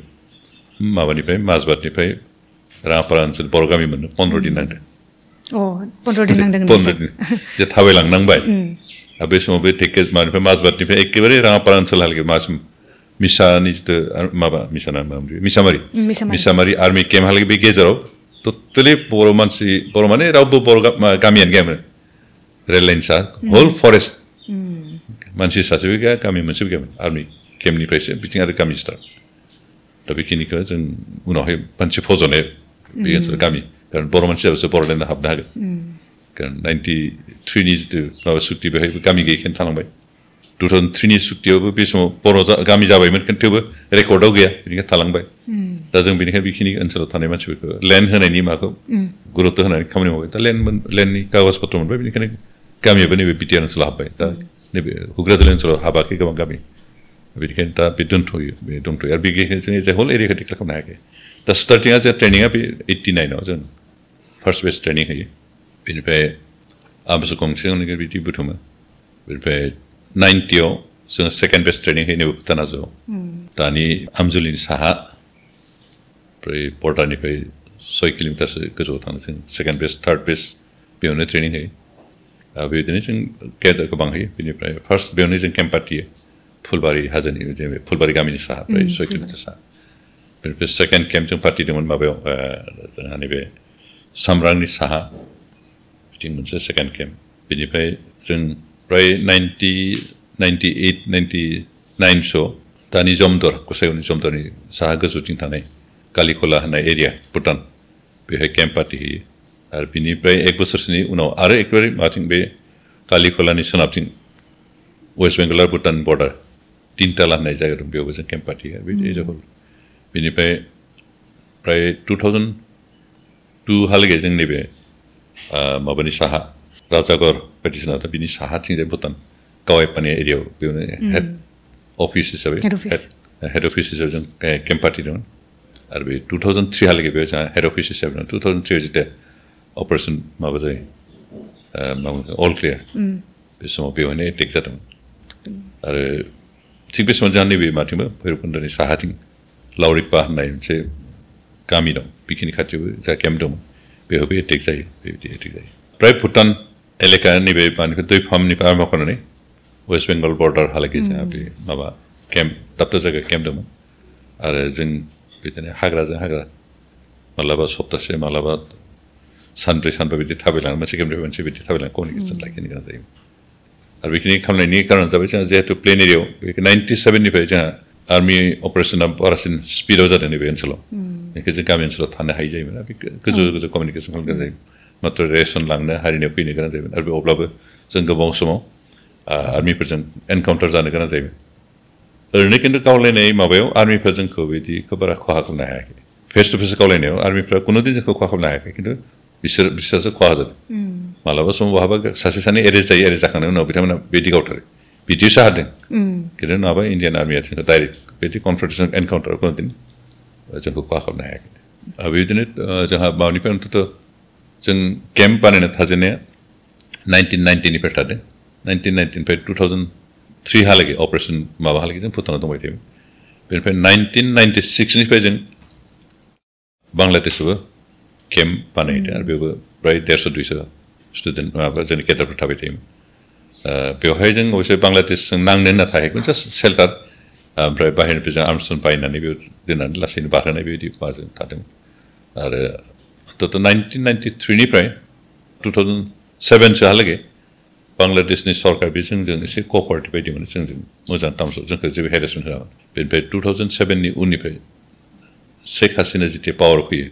माबानिफ्राय माजबादनिफ्राय राङापारा ओनसोल बर' गामि मोननो 15 दिन नांदों 15 दिन नांदों 15 दिन जे थाबायलांनांबाय बे समाव बे टेकेज मानिफ्राय माजबादनिफ्राय एखेबारे राङापारा ओनसोलहालागै मासिम मिसानि जिथु माबा मिसामारि आर्मि केम्पहालागै बे गेजेराव टटेलि बर' माने रावबो बर' गामियानो गैयामोन रेल लाइन सा हल फरेस्ट मानसि सासेबो गैया गामि मोनसेबो गैयामोन आर्मि केम्पनिफ्रायसो बिथिं आरो गामि स्टार्ट दा बेखिनिखौ जों उनावहाय मोनसे फज'नाय बे ओनसोल गामि कारण बर' मानसियाबोसो बर'लेण्डआव हाबनो हागोन कारण 93नि जिथु माबा सुक्ति बेहायबो गामि गैयैखायनो थालांबाय 2003नि सुक्तियावबो बे समाव बर' गामि जाबायमोन थेवबो रेकर्डआव गैया बेनिखायनो थालांबाय दा जों बेनिखायनो बेखिनि ओनसोलाव थानाय मानसिफोरखौ लेन्ड होनायनि माखौ गुरुत्त होनानै खामानि मावबाय दा लेन्डनि कागज पत्र मोनबाय बेनिखायनो गामियाबो नैबे बिटिआर ओनसोलाव हाबबाय दा नैबे हुग्राजुलि ओनसोलाव हाबाखै गोबां गामि बेनिखायनो दा बे दंथ'यो आरो बेनिखायनो जों एज ए हल एरियाखौ डिक्लेयार खालामनो हायाखै दा स्टार्टिंआ जे ट्रेनिङा बे 89आव जों फार्स्ट बेच ट्रेनिं होयो बेनिफ्राय आमसो गंसे गंनै बिदि बुथुमो बेनिफ्राय 90आव जोङो सेकेन्ड बेच ट्रेनिं होयो नैबे भुटान हाजोआव दानि आमजुलिनि साहा ओमफ्राय बर्डारनिफ्राय 6 किल'मिटारसो गोजौआव थाङो जों सेकेन्ड बेच थार्ड बेच बेयावनो ट्रेनिं होयो बेबायदिनो जों केडारखौ बांहोयो बेनिफ्राय फार्स्ट बेयावनो जों केम्प पाथियो फुलबारि हाजोनि जेनेबा फुलबारि गामिनि साहा प्राय 6 किल'मिटार साहा बेनिफ्राय सेकेन्ड केम्प जों पाथिदोंमोन माबायाव जोंहा नैबे सामब्रांनि साहा बिथिं मोनसे सेकेन्ड केम्प बेनिफ्राय जों प्राय 98-99 दानि जमदर गसाइगावनि जमदरनि साहा गोजौथिं थानाय कालिखला होननाय एरिया भुटान बेहाय केम्प पार्टि होयो आरो बिनिफ्राय 1 बोसोरसोनि उनाव आरो एकेबारे माथिं बे कालिखलानि सोनाबथिं वेस्ट बेंगल आरो भुटान बर्डार तिनताला होननाय जायगा दं बेयावबो जों केम्प पार्टि होयो बिदि एज ए हल बेनिफ्राय प्राय 2002 हालागै जों नैबे माबानि साहा राजागर बायदिसिना बिनि साहाथिंजाय भुटान गावाइपानि एरियायाव बेयावनो हेड अफिस हिसाबै जों केम्प पार्टि दंमोन आरो बे 2003 हालागै बेयाव जोंहा हेड अफिस हिसाबै दं 2003 जिथिया अपारेसन माबा जायो अल क्लियार बे समाव बेवहायनो एटेक जादोंमोन आरो थिग बे समाव जोंहा नैबे माथिंबो भैरबकुन्दनि साहाथिं लावरिपा होननाय मोनसे गामि दं बेखिनि खाथियावबो जा केम्प दंमोन बेयावबो एटेक जायो बेबायदि एटेक जायो प्राय भुटान एलेका नैबे मानिफ्राय दैफामनिफ्राय आरम्भ खालामनानै वेस्ट बेंगल बर्डार हालागै जोंहा बे माबा केम्प दाब दाब जायगायाव केम्प दंमोन आरो जों बिदिनो हाग्राजों हाग्रा मालाबा सप्तासे मालाबा सानब्रै बिदि थाबायलाङो मोनसे केम्पनिफ्राय मोनसे बिदि थाबायलाङो कमिउनिकेसन लाखिनो गोनां जायो आरो बेखिनि खालामनायनि कारना जाबाय जोंहा जिहेतु प्लेन एरियायाव बे 97निफ्राय जोंहा आर्मि अपारेसना बारासिन स्पिडआव जादों नैबे ओनसोलाव बेखौ जों गामि ओनसोलाव थानो हायि जायोमोन बे गोजौ कमिउनिकेसन खालामनो गोनां जायोमोन मात्र रेसन लांनो हारिनायाव फैनो गोनां जायोमोन आरो अब्लाबो जों गोबां समाव आर्मिफोरजों एनकाउन्टार जानो गोनां जायोमोन ओरैनो खिन्थु गावलायनाय माबायाव आर्मिफ्रा जोंखौ बिदिखौ बारा खहा खालामनो हायाखै फेस टु फेस गावलायनायाव आर्मिफ्रा कुनु दिन जोंखौ खहा खालामनो हायाखै खिन्थु बिसोरसो खहा जादों मालाबा समाव बहाबा सासे सानै एरेस्ट जाखांनायनि उनाव बिथांमोना बिदि गावथारो बिदिसो हादों खिन्थु नङाबा इण्डियान आर्मिया जोंखौ डाइरेक्ट बिदि कनफ्रन्टेसन एनकाउन्टार कुनु दिन जोंखौ खहा खालामनो हायाखै बेबायदिनो जोंहा माबानिफ्राय अन्तत जों केम्प बानायनो थाजेननाया 1990निफ्राय थादों 1990निफ्राय 2003 हालागै अपारेसन माबाहालागै जों भुटानाव दंबाय थायोमोन बेनिफ्राय 1996निफ्राय जों बांलादेशआवबो केम्प बानायदों आरो बेयावबो प्राय 150-200 स्टुडेन्ट माबा जोंनि केडारफोर थाबाय थायोमोन बेवहाय जों अबयसे बांलादेशजों नांनो होनना थायाखैमोन जास्ट सेल्टार ओमफ्राय बाहेरनिफ्राय जों आर्मस्टोन बायनानै बेयाव दोननानै लासैनो बारहोनाय बेबायदि माबाजों थादोंमोन आरो 1993 निफ्राय 2007 सोहालागै बांलादेशनि सरकार बे जोंजों एसे क'पारेटिभ बायदि मोनो जोंजों मोजां टार्म्सआव जोंखौ जेबो हेरेसमेन्ट होआमोन बेनिफ्राय 2007 नि उननिफ्राय शेख हासिना जेथिया पावाराव फैयो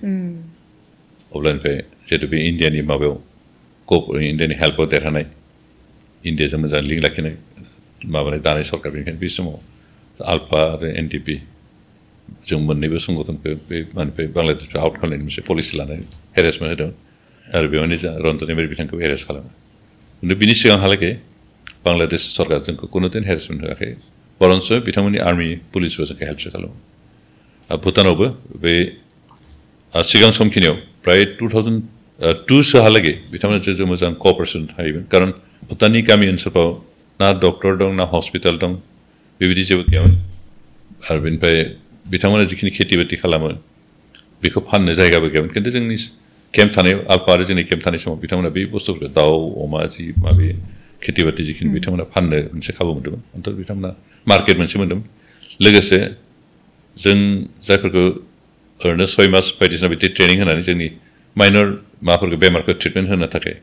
अब्लानिफ्राय जिहेतु बे इन्डियानि माबायाव इन्डियानि हेल्पआव देरहानाय इन्डियाजों मोजां लिंक लाखिनाय माबानाय दानाय सरकार बेनिखायनो बे समाव आल्फा आरो एनडिपि जों मोननैबो संगठनखौ बे मानिफ्राय बांलादेशखौ आउट खालामनायनि मोनसे पलिसि लानानै हेरेसमेन्ट होदों आरो बेवहायनो जा रन्जन एमेरि बिथांखौ हेरेस खालामो खिन्थु बिनि सिगांहालागै बांलादेश सरकार जोंखौ कुनुदिन हेरेसमेन्ट होआखै बरन्स बिथांमोननि आर्मि पुलिसबो जोंखौ हेल्पसो खालामो भुटानावबो बे सिगां समखिनियाव प्राय 2002 सोहालागै बिथांमोना जों मोजां क'पारेसन थायोमोन खारन भुटाननि गामि ओनसोलफ्राव ना डक्टर दं ना हस्पिटाल दं बेबायदि जेबो गैयामोन आरो बेनिफ्राय बिथांमोना जिखिनि खेथि बाथि खालामो बेखौ फाननो जायगाबो गैयामोन खिन्थु जोंनि केम्प थानायाव आल्फा आरो जोंनि केम्प थानाय समाव बिथांमोना बे बुस्थुफोरखौ दाउ अमा जि माबे खेथि बाथि जिखिनि बिथांमोना फाननो मोनसे खाबु मोन्दोंमोन अन्त बिथांमोना मार्केट मोनसे मोन्दोंमोन लोगोसे जों जायफोरखौ ओरैनो 6 मास बायदिसिना बिदि ट्रेनिं होनानै जोंनि माइनर माबाफोरखौ बेमारखौ ट्रिटमेन्ट होनो थाखाय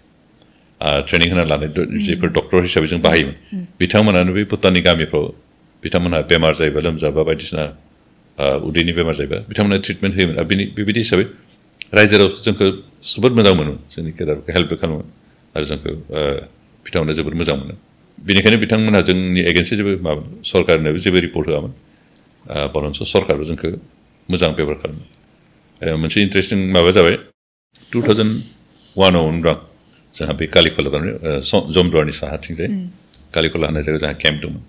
ट्रेनिं होना लानाय जेफोर डक्टर हिसाबै जों बाहायोमोन बिथांमोनानो बे भुटाननि गामिफ्राव बिथांमोनहा बेमार जायोबा लोमजाबा बायदिसिना उदैनि बेमार जायोबा बिथांमोना ट्रिटमेन्ट होयोमोन आरो बेबायदि हिसाबै रायजोआव जोंखौ जोबोद मोजां मोनोमोन जोंनि केडारखौ हेल्पबो खालामोमोन आरो जोंखौ बिथांमोना जोबोद मोजां मोनो बेनिखायनो बिथांमोनहा जोंनि एगेन्स्टै जेबो माबा सरकारनोबो जेबो रिपर्ट होआमोन बरन्स सरकारबो जोंखौ मोजां बेबहार खालामो मोनसे इन्टारेस्टिं माबा जाबाय 2001 आव जोंहा बे कालिखला जमदुवारनि साहाथिंजाय कालिखला होननाय जायगायाव जोंहा केम्प दंमोन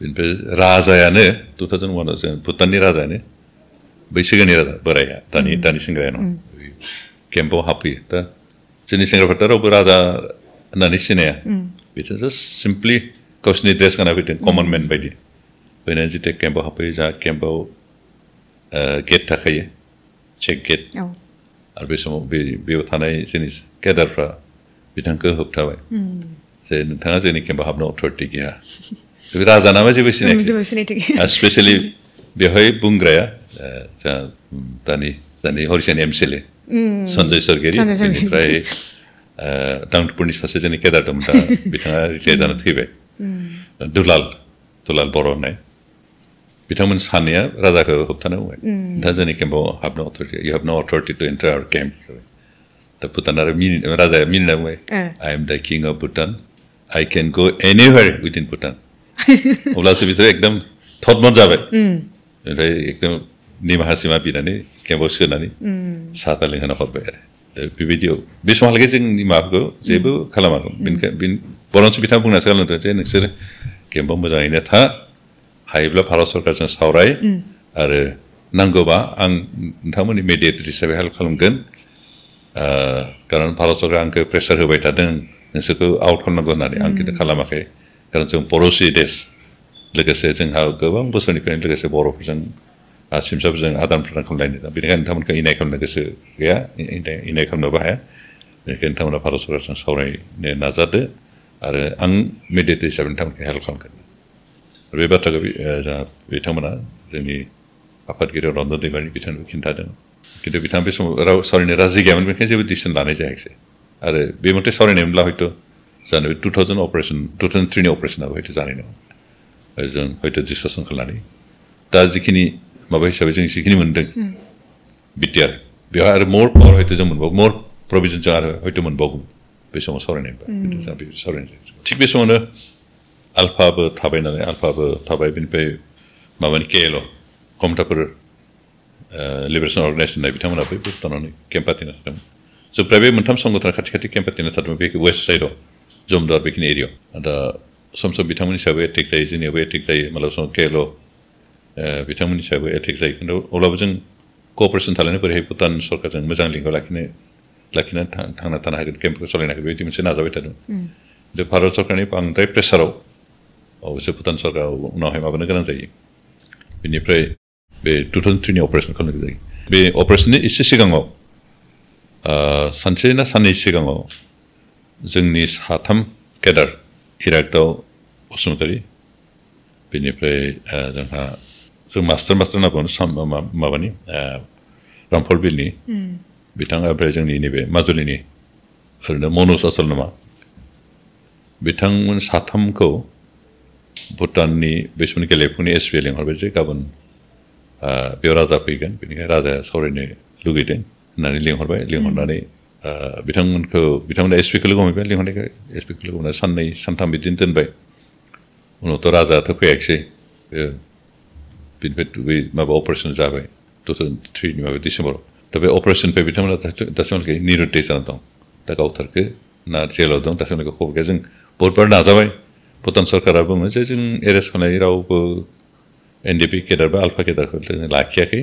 बेनिफ्राय राजायानो 2001 आव जों भुटाननि राजायानो बै सिगांनि राजा बोराया दानि सेंग्राया नङा केम्पआव हाबफैयो दा जोंनि सेंग्राफोरा रावबो राजा होननानै सिनाया बिसोर जास्ट सिम्पलि गावसिनि ड्रेस गाना फैदों कमन मेन बायदि फैनानै जिथिया केम्पआव हाबफैयो जोंहा केम्पआव गेट थाखायो चेक गेट आरो बे समाव बेयाव थानाय जोंनि केडारफ्रा बिथांखौ होबथाबाय जे नोंथाङा जोंनि केम्पआव हाबनो अथ'रिटि गैया राजा नामा जेबो सिनायथि स्पेसियेलि बेवहाय बुंग्राया जोंहा दानि हरिसेन एमसिएलए सन्जय सरगिरि बेनिफ्राय दांदुपुरनि सासे जोंनि केडार दंमोन दा बिथाङा रिटायार जाना थैबाय दुलाल बर' होननाय बिथांमोन सानैया राजाखौ होबथानो बुंबाय दा जोंनि केम्पआव हाबनो authority you have no authority to enter our camp दा भुटान आरो राजाया मिनिना बुंबाय आइ am the king of Bhutan आइ केन गो एनिवेयार उइदिन भुटान अब्लासो बिसोरो एकदम थटमट जाबाय ओमफ्राय एकदम निमाहा सिमा बिनानै केम्पआव सोनानै साहा ता लोंहोना हरबाय आरो दा बेबायदियाव बे समावहालागै जोंनि माबाखौ जेबो खालामाखै बेनिखायनो बरन्स बिथाङा बुंनासो खालामदों जे नोंसोर केम्पआव मोजाङैनो था हायोब्ला भारत सरकारजों सावराय आरो नांगौबा आं नोंथांमोननि मेडिएटर हिसाबै हेल्प खालामगोन खारन भारत सरकारा आंखौ प्रेसार होबाय थादों नोंसोरखौ आउट खालामनांगौ होननानै आं खिन्थु खालामाखै खारन जों पड़ोसि देश लोगोसे जोंहा गोबां बोसोरनिफ्रायनो लोगोसे बर'फोरजों सिमसाफोरजों आदान प्रदान खालामलायनो दा बेनिखायनो नोंथांमोनखौ इनाय खालामनो गोसो गैया इनाय खालामनोबो हाया बेनिखायनो नोंथांमोना भारत सरकारजों सावरायनो नाजादो आरो आं मेडिएटर हिसाबै नोंथांमोनखौ हेल्प खालामगोन बे बाथ्राखौ जोंहा बिथांमोना जोंनि आफादगिरि रन्जन दैमारि बिथांनो खिन्थादों खिन्थु बिथाङा बे समाव राव सावरायनो राजि गैयामोन बेनिखायनो जेबो डिसिसन लानाय जायाखिसै आरो बे मथे सावरायनायमोनब्ला हयथ' जानो बे 2003नि अपारेसनाबो हयथ' जानाय नङा जों हयथ' डिसकासन खालामनानै दा जिखिनि माबा हिसाबै जों जिखिनि मोन्दों बिटिआर बेवहाय आरो मर पावार हयथ' जों मोनबावो मर प्रभिजन जों आरो हयथ' मोनबावगोन बे समाव सावरायनायबा खिन्थु जों बे सावरायनाय थिग बे समावनो आल्फाबो थाबाय नालाय आल्फाबो थाबाय बेनिफ्राय माबानि केएलअ कमतापुर लिबारेसन अर्गानाइजेसन होननाय बिथांमोना बै भुटानावनो केम्प पार्टिना थादोंमोन जों प्राय बे मोनथाम संगठन खाथि खाथि केम्प पार्टिना थादोंमोन बे वेस्ट साइडआव जमदुवार बेखिनि एरियायाव दा सम सम बिथांमोननि हिसाबै एटेक जायो जोंनियावबो एटेक जायो मालाबा समाव केएलअ बिथांमोननि हिसाबै एटेक जायो खिन्थु अब्लाबो जों क'अपारेसन थालायनो बोरैहाय भुटान सरकारजों मोजां लिंकआव लाखिनानै थांना थानो हागोन केम्पखौ सालायनो हागोन बेबायदि मोनसे नाजाबाय थादों खिन्थु भारत सरकारनि बांद्राय प्रेसाराव अबयसे भुटान सरकार उनावहाय माबानो गोनां जायो बेनिफ्राय बे 2003नि अपारेसन खालामनो जायो बे अपारेशननि एसे सिगाङाव सानसे ना साननै सिगाङाव जोंनि साथाम केडार इरागदाव बसुमतारी बेनिफ्राय जोंहा जों मास्टार होनना बुङो माबानि रामफल बिलनि बिथाङा ओमफ्राय जोंनि नैबे माजुलिनि ओरैनो मनज आसल नामा बिथांमोन साथामखौ भुटाननि बे समनि गेलेफुनि एसपि लेंहरबाय जे गाबोन बेयाव राजा फैगोन बेनिखायनो राजाया सावरायनो लुगैदों होननानै लिंहरनानै बिथांमोना एसपिखौ लोगो हमबाय लिंहरनायखाय एसपिखौ लोगो हमनानै साननै सानथाम बिदिनो दोनबाय उनावथ' राजायाथ' फैयाखिसै बेनिफ्राय बै माबा अपारेसन जाबाय 2003 माबा डिसेम्बराव दा बे अपारेसननिफ्राय बिथांमोना दासिमहालागै निरुद्दै जाना दं दा गावथारखो ना जेलाव दं दासिमहालागै खबर गैया जों बहुतबार नाजाबाय भुटान सरकारा बुङो जे जों एरेस्ट खालामनाय रावबो एनडिपि केडार बा आल्फा केडारखौ जों लाखियाखै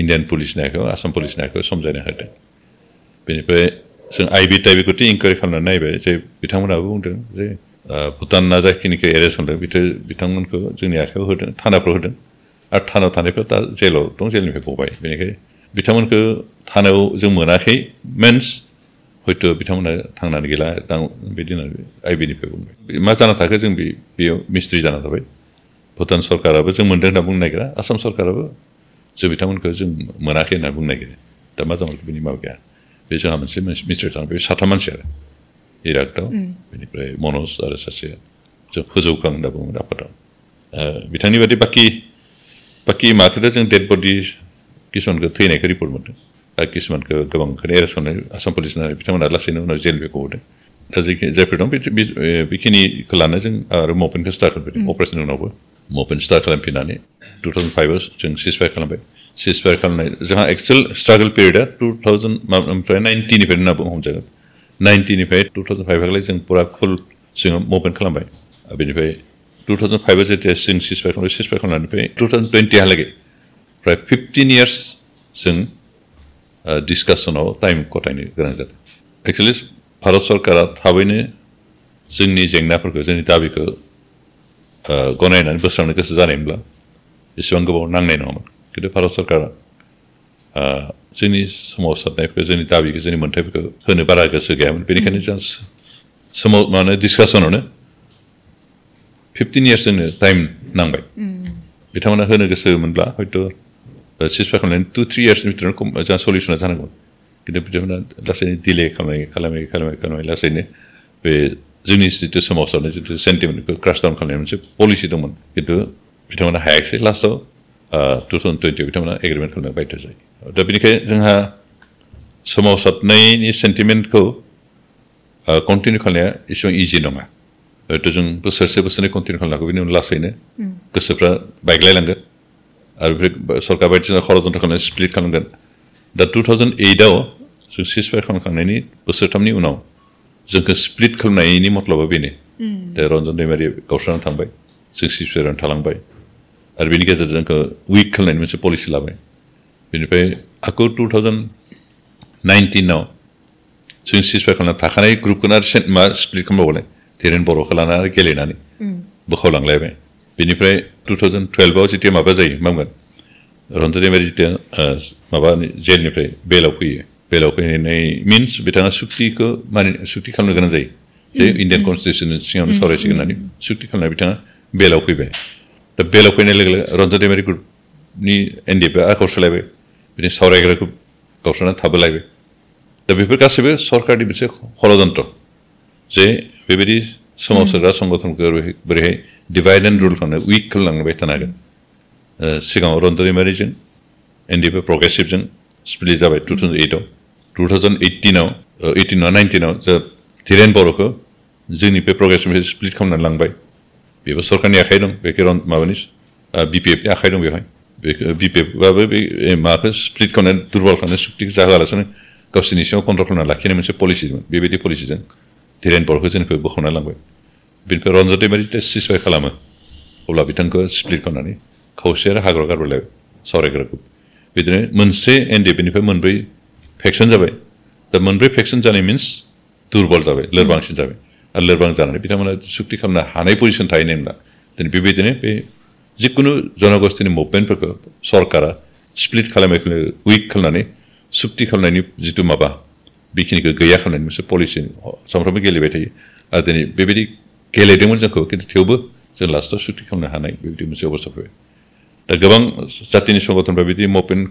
इन्डियान पुलिसनि आखायाव आसाम पुलिसनि आखायाव समजायनो होदों बेनिफ्राय जों आइबि टाइबिखौथ' इनकुवारि खालामनानै नायबाय जे बिथांमोनाबो बुंदों जे भुटानना जायखिनिखौ एरेस्ट खालामदों बिथांमोनखौ जोंनि आखायाव होदों थानाफ्राव होदों आरो थानायाव थानायफ्रा दा जेलाव दं जेलनिफ्राय गबाय बेनिखायनो बिथांमोनखौ थानायाव जों मोनाखै मिन्स हयथ' बिथांमोना थांनानै गैला बिदि होननानै आइबिनिफ्राय बुंबाय मा जाना थाखो जों बेयाव मिस्ट्रि जाना थाबाय भुटान सरकाराबो जों मोन्दों होनना बुंनो नागिरा आसाम सरकाराबो जों बिथांमोनखौ जों मोनाखै होनना बुंनो नागिरो दा मा जामारखो बिनि माबा गैया बे जोंहा मोनसे मिस्ट्रि जाना बे साथाम मानसि आरो इरागदाव बेनिफ्राय मनज आरो सासे जों फोजौखां होनना बुङो आफादाव बिथांनि बादि बाखि माखौथ' जों डेड बडि किसुमानखौ थैनायखौ रिपर्ट मोन्दों आरो किसुमानखौ गोबांखौनो एरेस्ट खालामनाय आसाम पुलिसना बिथांमोना लासैनो उनाव जेलनिफ्राय गबोदों दा जायफोर दं बेखिनिखौ लानो जों आरो मपेनखौ स्टार्ट खालामफिनदों अपारेसननि उनावबो मपेन स्टार्ट खालामफिननानै 2005आव जों सिजफायार खालामबाय सिजफायार खालामनाय जोंहा एक्सुवेल स्ट्रागल पिरियडआ 2019निफ्राय होनना हमजागोन 90निफ्राय 2005 जों पुरा फुल जोङो मपेन खालामबाय बेनिफ्राय 2005आव जेथिया जों सिजफायार खालामनायनिफ्राय 2020हालागै प्राय 15 years जों डिसकासनाव टाइम गथायनो गोनां जादों एक्सुवेलि भारत सरकारा थाबैनो जोंनि जेंनाफोरखौ जोंनि दाबिखौ गनायनानै बोस्रांनो गोसो जानायमोनब्ला एसेबां गोबाव नांनाय नङामोन खिन्थु भारत सरकारा जोंनि सोमावसारनायफोरखौ जोंनि दाबिखौ जोंनि मोन्थाइफोरखौ होनो बारा गोसो गैयामोन बेनिखायनो जों डिसकासनावनो 15 years जोंनो टाइम नांबाय बिथांमोना होनो गोसो मोनब्ला हयथ' सिजफायार खालामनानै 2-3 yearsनि भितरावनो जोंहा सलिउसना जानांगौमोन खिन्थु बिथांमोना लासैनो डिले खालामै लासैनो बे जोंनि जिथु सोमावसारनाय जिथु सेन्टिमेन्टखौ क्रास डाउन खालामनाय मोनसे पलिसि दंमोन खिन्थु बिथांमोना हायाखिसै लास्टआव 2020आव बिथांमोना एग्रिमेन्ट खालामनो बाध्य जायो दा बेनिखायनो जोंहा सोमावसारनायनि सेन्टिमेन्टखौ कन्टिनिउ खालामनाया एसेबां इजि नङा हयथ' जों बोसोरनै कन्टिनिउ खालामनांगौ बेनि उनाव लासैनो गोसोफ्रा बायग्लायलांगोन आरो सरकार बायदिसिना षड़यन्त्र खालामनानै स्प्लिट खालामगोन दा 2008आव जों सिजफायार खालामखांनायनि बोसोरथामनि उनाव जोंखौ स्प्लिट खालामनायनि मत्लबा बेनो दा रन्जन दैमारि गावस्रानानै थांबाय जों सिजफायारावनो थालांबाय आरो बेनि गेजेरजों जोंखौ उइक खालामनायनि मोनसे पलिसि लाबाय बेनिफ्राय आखौ 2019आव जों सिजफायार खालामना थाखानाय ग्रुपखौनो आरो स्प्लिट खालामबावलाय धीरेन बर'खौ लानानै आरो गेलेनानै बोखावलांलायबाय बेनिफ्राय 2012आव जेथिया माबा जायो मा बुंगोन रन्जन दैमारि जेथिया माबा जेलनिफ्राय बेलाव फैनाय मिन्स बिथाङा सुक्ति खालामनो गोनां जायो जे इन्डियान कनस्टिटिउसननि सिङावनो सावरायसिगोन होननानै सुक्ति खालामनानै बिथाङा बेलाव फैबाय दा बेलाव फैनाय लोगो लोगो रन्जन दैमारि ग्रुपनि एनडिएफआ आरो गावस्रालायबाय बिदिनो सावरायग्रा ग्रुप गावस्रानानै थाबोलायबाय दा बेफोर गासैबो सरकारनि मोनसे षड़यन्त्र जे बेबायदि सोमावसारग्रा संगठनखौ बोरैहाय डिभाइड एन्ड रुल खालामनो उइक खालामलांबाय थानो हागोन सिगाङाव रन्जन दैमारिजों एनडिएफआ प्रग्रेसिभजों स्प्लिट जाबाय 2008आव 2019आव जा धीरेन बर'खौ जोंनि बे प्रग्रेसिभनिफ्राय स्प्लिट खालामनानै लांबाय बेबो सरकारनि आखाइ दं बेखौ माबानि बिपिएफनि आखाइ दं बेवहाय बेखौ बिपिएफआबो बे माखौ स्प्लिट खालामनानै दुर्बल खालामनानै सुक्तिखौ जाहोआलासिनो गावसोरनि सिङाव कन्ट्रल खालामनानै लाखिनाय मोनसे पलिसिमोन बेबायदि पलिसिजों धीरेन बर'खौ जोंनिफ्राय बोखावना लांबाय बेनिफ्राय रन्जन दैमारि जेब्ला सिजफायार खालामो अब्ला बिथांखौ स्प्लिट खालामनानै खावसे आरो हाग्रायाव गारबोलायबाय सावरायग्रा ग्रुप बिदिनो मोनसे एनडिएफनिफ्राय 4 फेक्सन जाबाय दा 4 फेक्सन जानाय मिन्स दुर्बल जाबाय लोरबांसिन जाबाय आरो लोरबां जानानै बिथांमोना सुक्ति खालामनो हानाय पजिसन थाहैनाय नंला दिनै बेबायदिनो बे जिखुनु जनगोष्ठीनि मुभमेन्टफोरखौ सरकारा स्प्लिट खालामनायखौनो उइक खालामनानै सुक्ति खालामनायनि जिथु माबा बेखिनिखौ गैया खालामनायनि मोनसे पलिसि सानफ्रोमबो गेलेबाय थायो आरो दिनै बेबायदि गेलेदोंमोन जोंखौ खिन्थु थेवबो जों लास्टआव सुक्ति खालामनो हानाय बेबायदि मोनसे अबस्था फैबाय दा गोबां जातिनि संगठनफ्रा बिदि मुभमेन्ट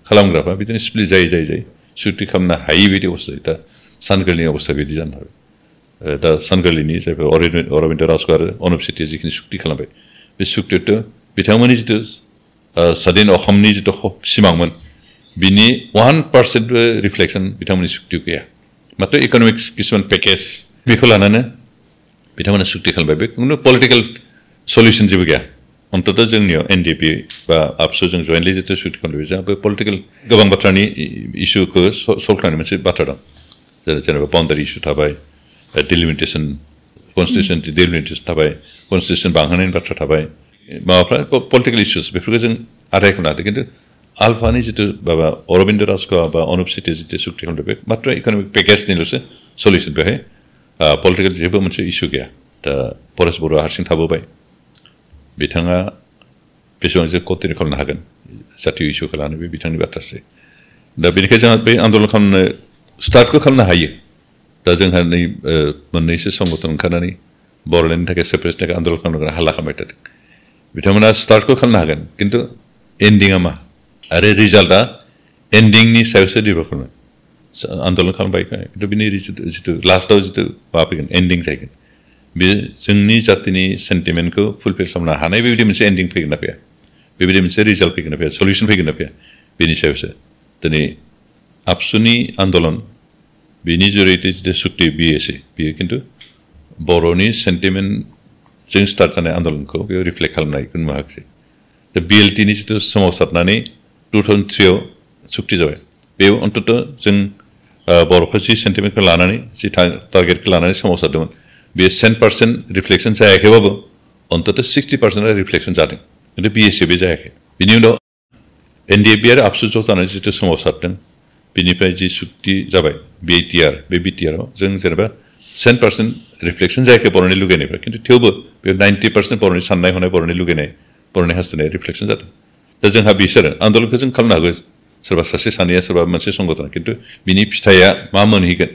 खालामग्राफ्रा बिदिनो स्प्लिट जायै सुक्ति खालामनो हायि बायदि अबस्था दा सानगोरनि अबस्था बिदि जानो हाबाय दा सानगोरलिनि जायफोर अरबिन्द राजखौ आरो अनुप सेठिया जिखिनि सुक्ति खालामबाय बे सुक्तियाथ' बिथांमोननि जिथु स्वाधीन असमनि जिथु सिमांमोन बिनि 1%बो रिफ्लेक्सन बिथांमोननि सुक्तियाव गैया मात्र इक'नमिक्स किसुमान पेकेज बेखौ लानानै बिथांमोना सुक्ति खालामबाय बे खुनु पलिटिकेल सलिउसन जेबो गैया अन्ततः जोंनियाव एनडिपि बा आबसु जों जयेन्टलि जिथु सुक्ति खालामबाय जोंहा पलिटिकेल गोबां बाथ्रानि इस्युखौ सल्भ खालामनाय मोनसे बाथ्रा दं जेनेबा बाउन्डारि इस्यु थाबाय डिलिमिटेसन कनस्टिटिउसन डिलिमिटेसन थाबाय कनस्टिटिउसन बांहोनायनि बाथ्रा थाबाय माबाफ्रा पलिटिकेल इस्युस बेफोरखौ जों आदाय खालामनो हादों खिन्थु आल्फानि जिथु माबा अरबिन्द राजखौ बा अनुप सेठिया जिथु सुक्ति खालामदों बे मात्र इक'नमिक पेकेजनिल'सो सलिउसन बेहाय पलिटिकेल जेबो मोनसे इस्यु गैया दा परेश बर'आ हारसिं थाबोबाय बिथाङा बेसेबां जे कन्टिनिउ खालामनो हागोन जातीय इस्युखौ लानानै बे बिथांनि बाथ्रासै दा बेनिखायनो जोंहा बे आन्दलन खालामनो स्टार्टखौ खालामनो हायो दा जोंहा नै मोननैसो संगठन ओंखारनानै बर'लेण्डनि थाखाय सेपारेटनि थाखाय आन्दलन खालामनो हाल्ला खालामबाय थादों बिथांमोना स्टार्टखौ खालामनो हागोन खिन्थु एन्डिंआ मा आरो रिजाल्टआ एन्डिंनि सायावसो डिपेन्ड खालामो आन्दलन खालामबाय खिन्थु बिनि जिथु लास्टआव जिथु माबा फैगोन एन्डिं जाहैगोन बे जोंनि जातिनि सेन्टिमेन्टखौ फुलफिल खालामनो हानाय बेबायदि मोनसे एन्डिं फैगोन ना फैया बेबायदि मोनसे रिजाल्ट फैगोन ना फैया सलिउसन फैगोन ना फैया बेनि सायावसो दिनै आबसुनि आन्दलन बिनि जरियते जिथु सुक्ति बिएसि बियो खिन्थु बर'नि सेन्टिमेन्टजों स्टार्ट जानाय आन्दलनखौ बेयाव रिफ्लेक्ट खालामनायखौ नुवाखिसै दा बिएलटिनि जिथु सोमावसारनानै 2003आव सुक्ति जाबाय बेयाव अन्तत' जों बर'फोर जि सेन्टिमेन्टखौ लानानै जि टारगेटखौ लानानै सोमावसारदोंमोन बेयो 10% रिफ्लेक्सन जायाखैबाबो अन्तत' 60% रिफ्लेक्सन जादों खिन्थु बिएसि बे जायाखै बिनि उनाव एनडिएफबि आरो आबसु ज' जानानै जिथु सोमावसारदों बिनिफ्राय जि सुक्ति जाबाय बिटिआर बे बिटिआराव जों जेनेबा 10% रिफ्लेक्सन जायाखै बर'नि लुगैनायफ्रा खिन्थु थेवबो बे 90% बर'नि साननाय हनाय बर'नि लुगैनाय बर'नि हास्थायनाय रिफ्लेक्सन जादों दा जोंहा बिसोरो आन्दलनखौ जों खालामनो हागौ सोरबा सासे सानैया सोरबा मोनसे संगठन खिन्थु बिनि फिथाइया मा मोनहैगोन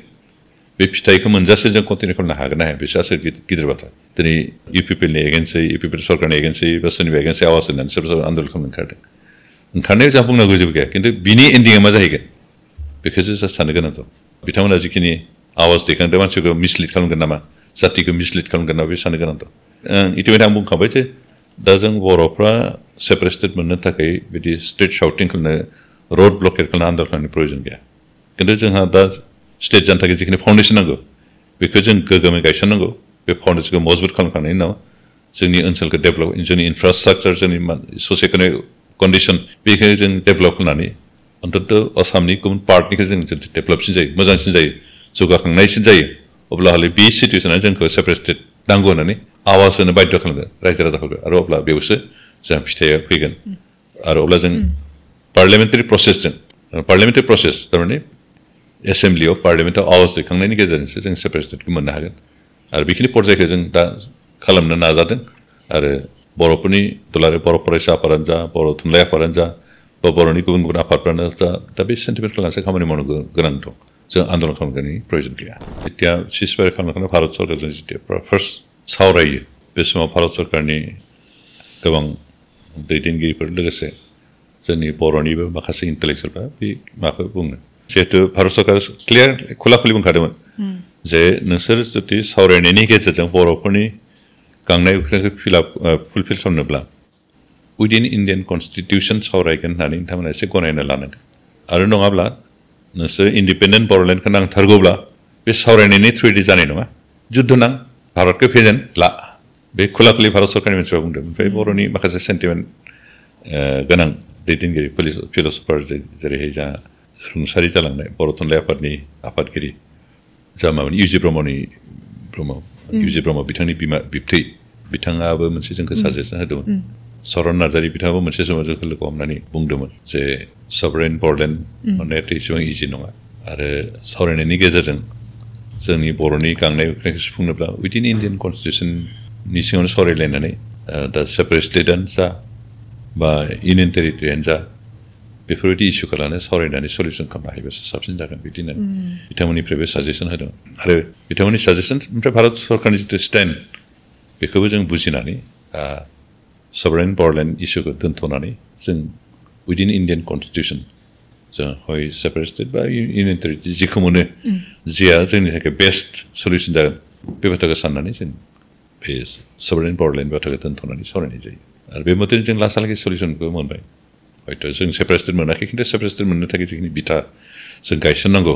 बे फिथाइखौ मोनजासे जों कन्टिनिउ खालामनो हागोन ना हाया बेसो गिदिर बाथ्रा दिनै इउपिपिएलनि एगेन्स्टै इउपिपिएल सरकारनि एगेन्स्टै बा सोरनिबा एगेन्स्टै आवाज होनानै सोरबा आन्दलन खालामनो ओंखारदों ओंखारनायाव जोंहा बुंनांगौ जेबो गैया खिन्थु बिनि एन्डिंआ मा जाहैगोन बेखौसो साननो गोनां दं बिथांमोना जिखिनि आवाज दैखांदों मानसिखौ मिसलिड खालामगोन नामा जातिखौ मिसलिड खालामगोन नामा बे साननो गोनां दं इतिमध्ये आं बुंखाबाय जे दा जों बर'फ्रा सेपारेट स्टेट मोननो थाखाय बिदि स्ट्रिट शाउटिं खालामनो रड ब्लकेट खालामनो आन्दलन खालामनो प्रयजन गैया खिन्थु जोंहा दा स्टेट जानो थाखाय जिखिनि फाउन्डेसन नांगौ बेखौ जों गोग्गोमै गायसननांगौ बे फाउन्डेसनखौ मजबुत खालामखांनायनि उनाव जोंनि ओनसोलखौ डेभेलप जोंनि इनफ्रास्ट्राक्चार जोंनि ससिय' इक'नमिक कन्डिसन बेखौ जों डेभेलप खालामनानै अन्तत' आसामनि गुबुन पार्टनिखौ जों डेभेलपसिन जायो मोजांसिन जायो जौगाखांनायसिन जायो अब्ला हले बे सिटुवेसना जोंखौ सेपारेट स्टेट नांगौ होननानै आवाज होनो बाध्य खालामगोन रायजो राजाफोरखौ आरो अब्ला बेयावसो जोंहा फिथाइया फैगोन आरो अब्ला जों पार्लियामेन्टारि प्रसेस थारमाने एसेम्ब्लियाव पार्लियामेन्टआव आवाज दैखांनायनि गेजेरजोंसो जों सेपारेट स्टेटखौ मोननो हागोन आरो बेखिनि पर्यायखौ जों दा खालामनो नाजादों आरो बर'फोरनि दुलाराय बर' फरायसा आफादानो जा बर' थुनलाइ आफादानो जा बा बर'नि गुबुन गुबुन आफादफ्रानो जा दा बे सेन्टिमेन्टखौ लानानैसो खामानि मावनो गोनां दं जों आन्दलन खालामनायनि प्रयजन गैया जेथिया सिजफायार खालामनो भारत सरकारजों जेथिया फार्स्ट सावरायो बे समाव भारत सरकारनि गोबां दैदेनगिरिफोर लोगोसे जोंनि बर'निबो माखासे इन्टेलेक्सुयेलफ्रा बे माखौ बुंनो जिहेतु भारत सरकारा क्लियार खुला खुलि बुंखादोंमोन जे नोंसोर जुदि सावरायनायनि गेजेरजों बर'फोरनि गांनाय उखैनायखौ फुलफिल खालामनोब्ला उइदिन इण्डियान कनस्टिटिउसन सावरायगोन होननानै नोंथांमोना एसे गनायना लानांगोन आरो नङाब्ला नोंसोर इन्डिपेन्डेन्ट बर'लेण्डखौ नांथारगौब्ला बे सावरायनायनि थ्रुयै जानाय नङा जुद्ध नां भारतखौ फेजेन ला बे खुला खुलि भारत सरकारनि मानसिफ्रा बुंदों ओमफ्राय बर'नि माखासे सेन्टिमेन्ट गोनां दैदेनगिरि फिलसफार जेरैहाय जा रुंसारि जालांनाय बर' थुनलाइ आफादनि आफादगिरि जा माबानि इउजि ब्रह्म बिथांनि बिबथै बिथाङाबो मोनसे जोंखौ साजेसन होदोंमोन सरन नार्जारि बिथाङाबो मोनसे समाव जोंखौ लोगो हमनानै बुंदोंमोन जे सभरेन बर'लेण्ड मोननायाथ' एसेबां इजि नङा आरो सावरायनायनि गेजेरजों जोंनि बर'नि गांनाय उखैनायखौ सुफुंनोब्ला उइदिन इण्डियान कनस्टिटिउसननि सिङावनो सावरायलायनानै दा सेपारेट स्टेटआनो जा बा इउनियन टेरिटरियानो जा बेफोरबायदि इस्युखौ लानानै सावरायनानै सलिउसन खालामनो हायोबासो साबसिन जागोन बिदिनो बिथांमोननिफ्रायबो साजेसन होदों आरो बिथांमोननि साजेसन ओमफ्राय भारत सरकारनि जिथु स्टेन्ड बेखौबो जों बुजिनानै सभरेन बर्डरलेण्ड इस्युखौ दोनथ'नानै जों उइदिन इन्डियान कनस्टिटिउसन जों हय सेपारेट स्टेट बा इउनियन टेरिटरि जिखौ मोनो जिया जोंनि थाखाय बेस्ट सलिउसन जागोन बे बाथ्राखौ साननानै जों बे सभरेन बर्डरलेण्ड बाथ्राखौ दोनथ'नानै सावरायनाय जायो आरो बे मथे जों लासै सलिउसनखौ मोनबाय हयथ' जों सेपारेट स्टेट मोनाखै खिन्थु सेपारेट स्टेट मोननो थाखाय जिखिनि बिथा जों गायसननांगौ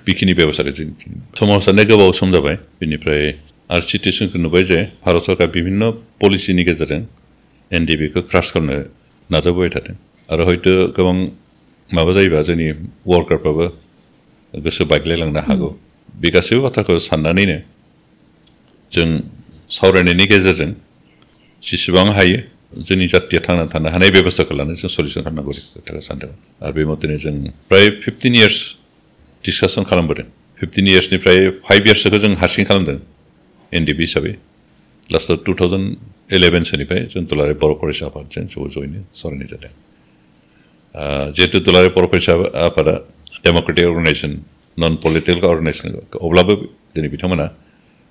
बेखिनि बेबस्थाखौ जों सोमावसारनाया गोबाव सम जाबाय बेनिफ्राय आरो सिटुवेसनखौ नुबाय जे भारत सरकार बिभिन्न पलिसिनि गेजेरजों एनडिबिखौ क्रास खालामनो नाजाबोबाय थादों आरो हयथ' गोबां माबा जायोबा जोंनि वार्कारफ्राबो गोसो बायग्लायलांनो हागौ बे गासैबो बाथ्राखौ साननानैनो जों सावरायनायनि गेजेरजों जेसेबां हायो जोंनि जातिया थांना थानो हानाय बेबस्थाखौ लानानै जों सलिउसन खालामनांगौ खोथाखौ सानदों आरो बे मथेनो जों प्राय 15 इयार्स डिसकासन खालामबोदों 15 इयार्सनिफ्राय 5 इयार्ससोखौ जों हारसिं खालामदों एनडिबि हिसाबै लास्टआव 2011 सोनिफ्राय जों दुलाराय बर' फरायसा आफादजों ज'यैनो सावरायनाय जादों जिहेतु दुलाराय बर' फरायसा आफादा डेम'क्रेटिक अर्गानाइजेसन नन पलिटिकेल अर्गानाइजेसन अब्लाबो दिनै बिथांमोना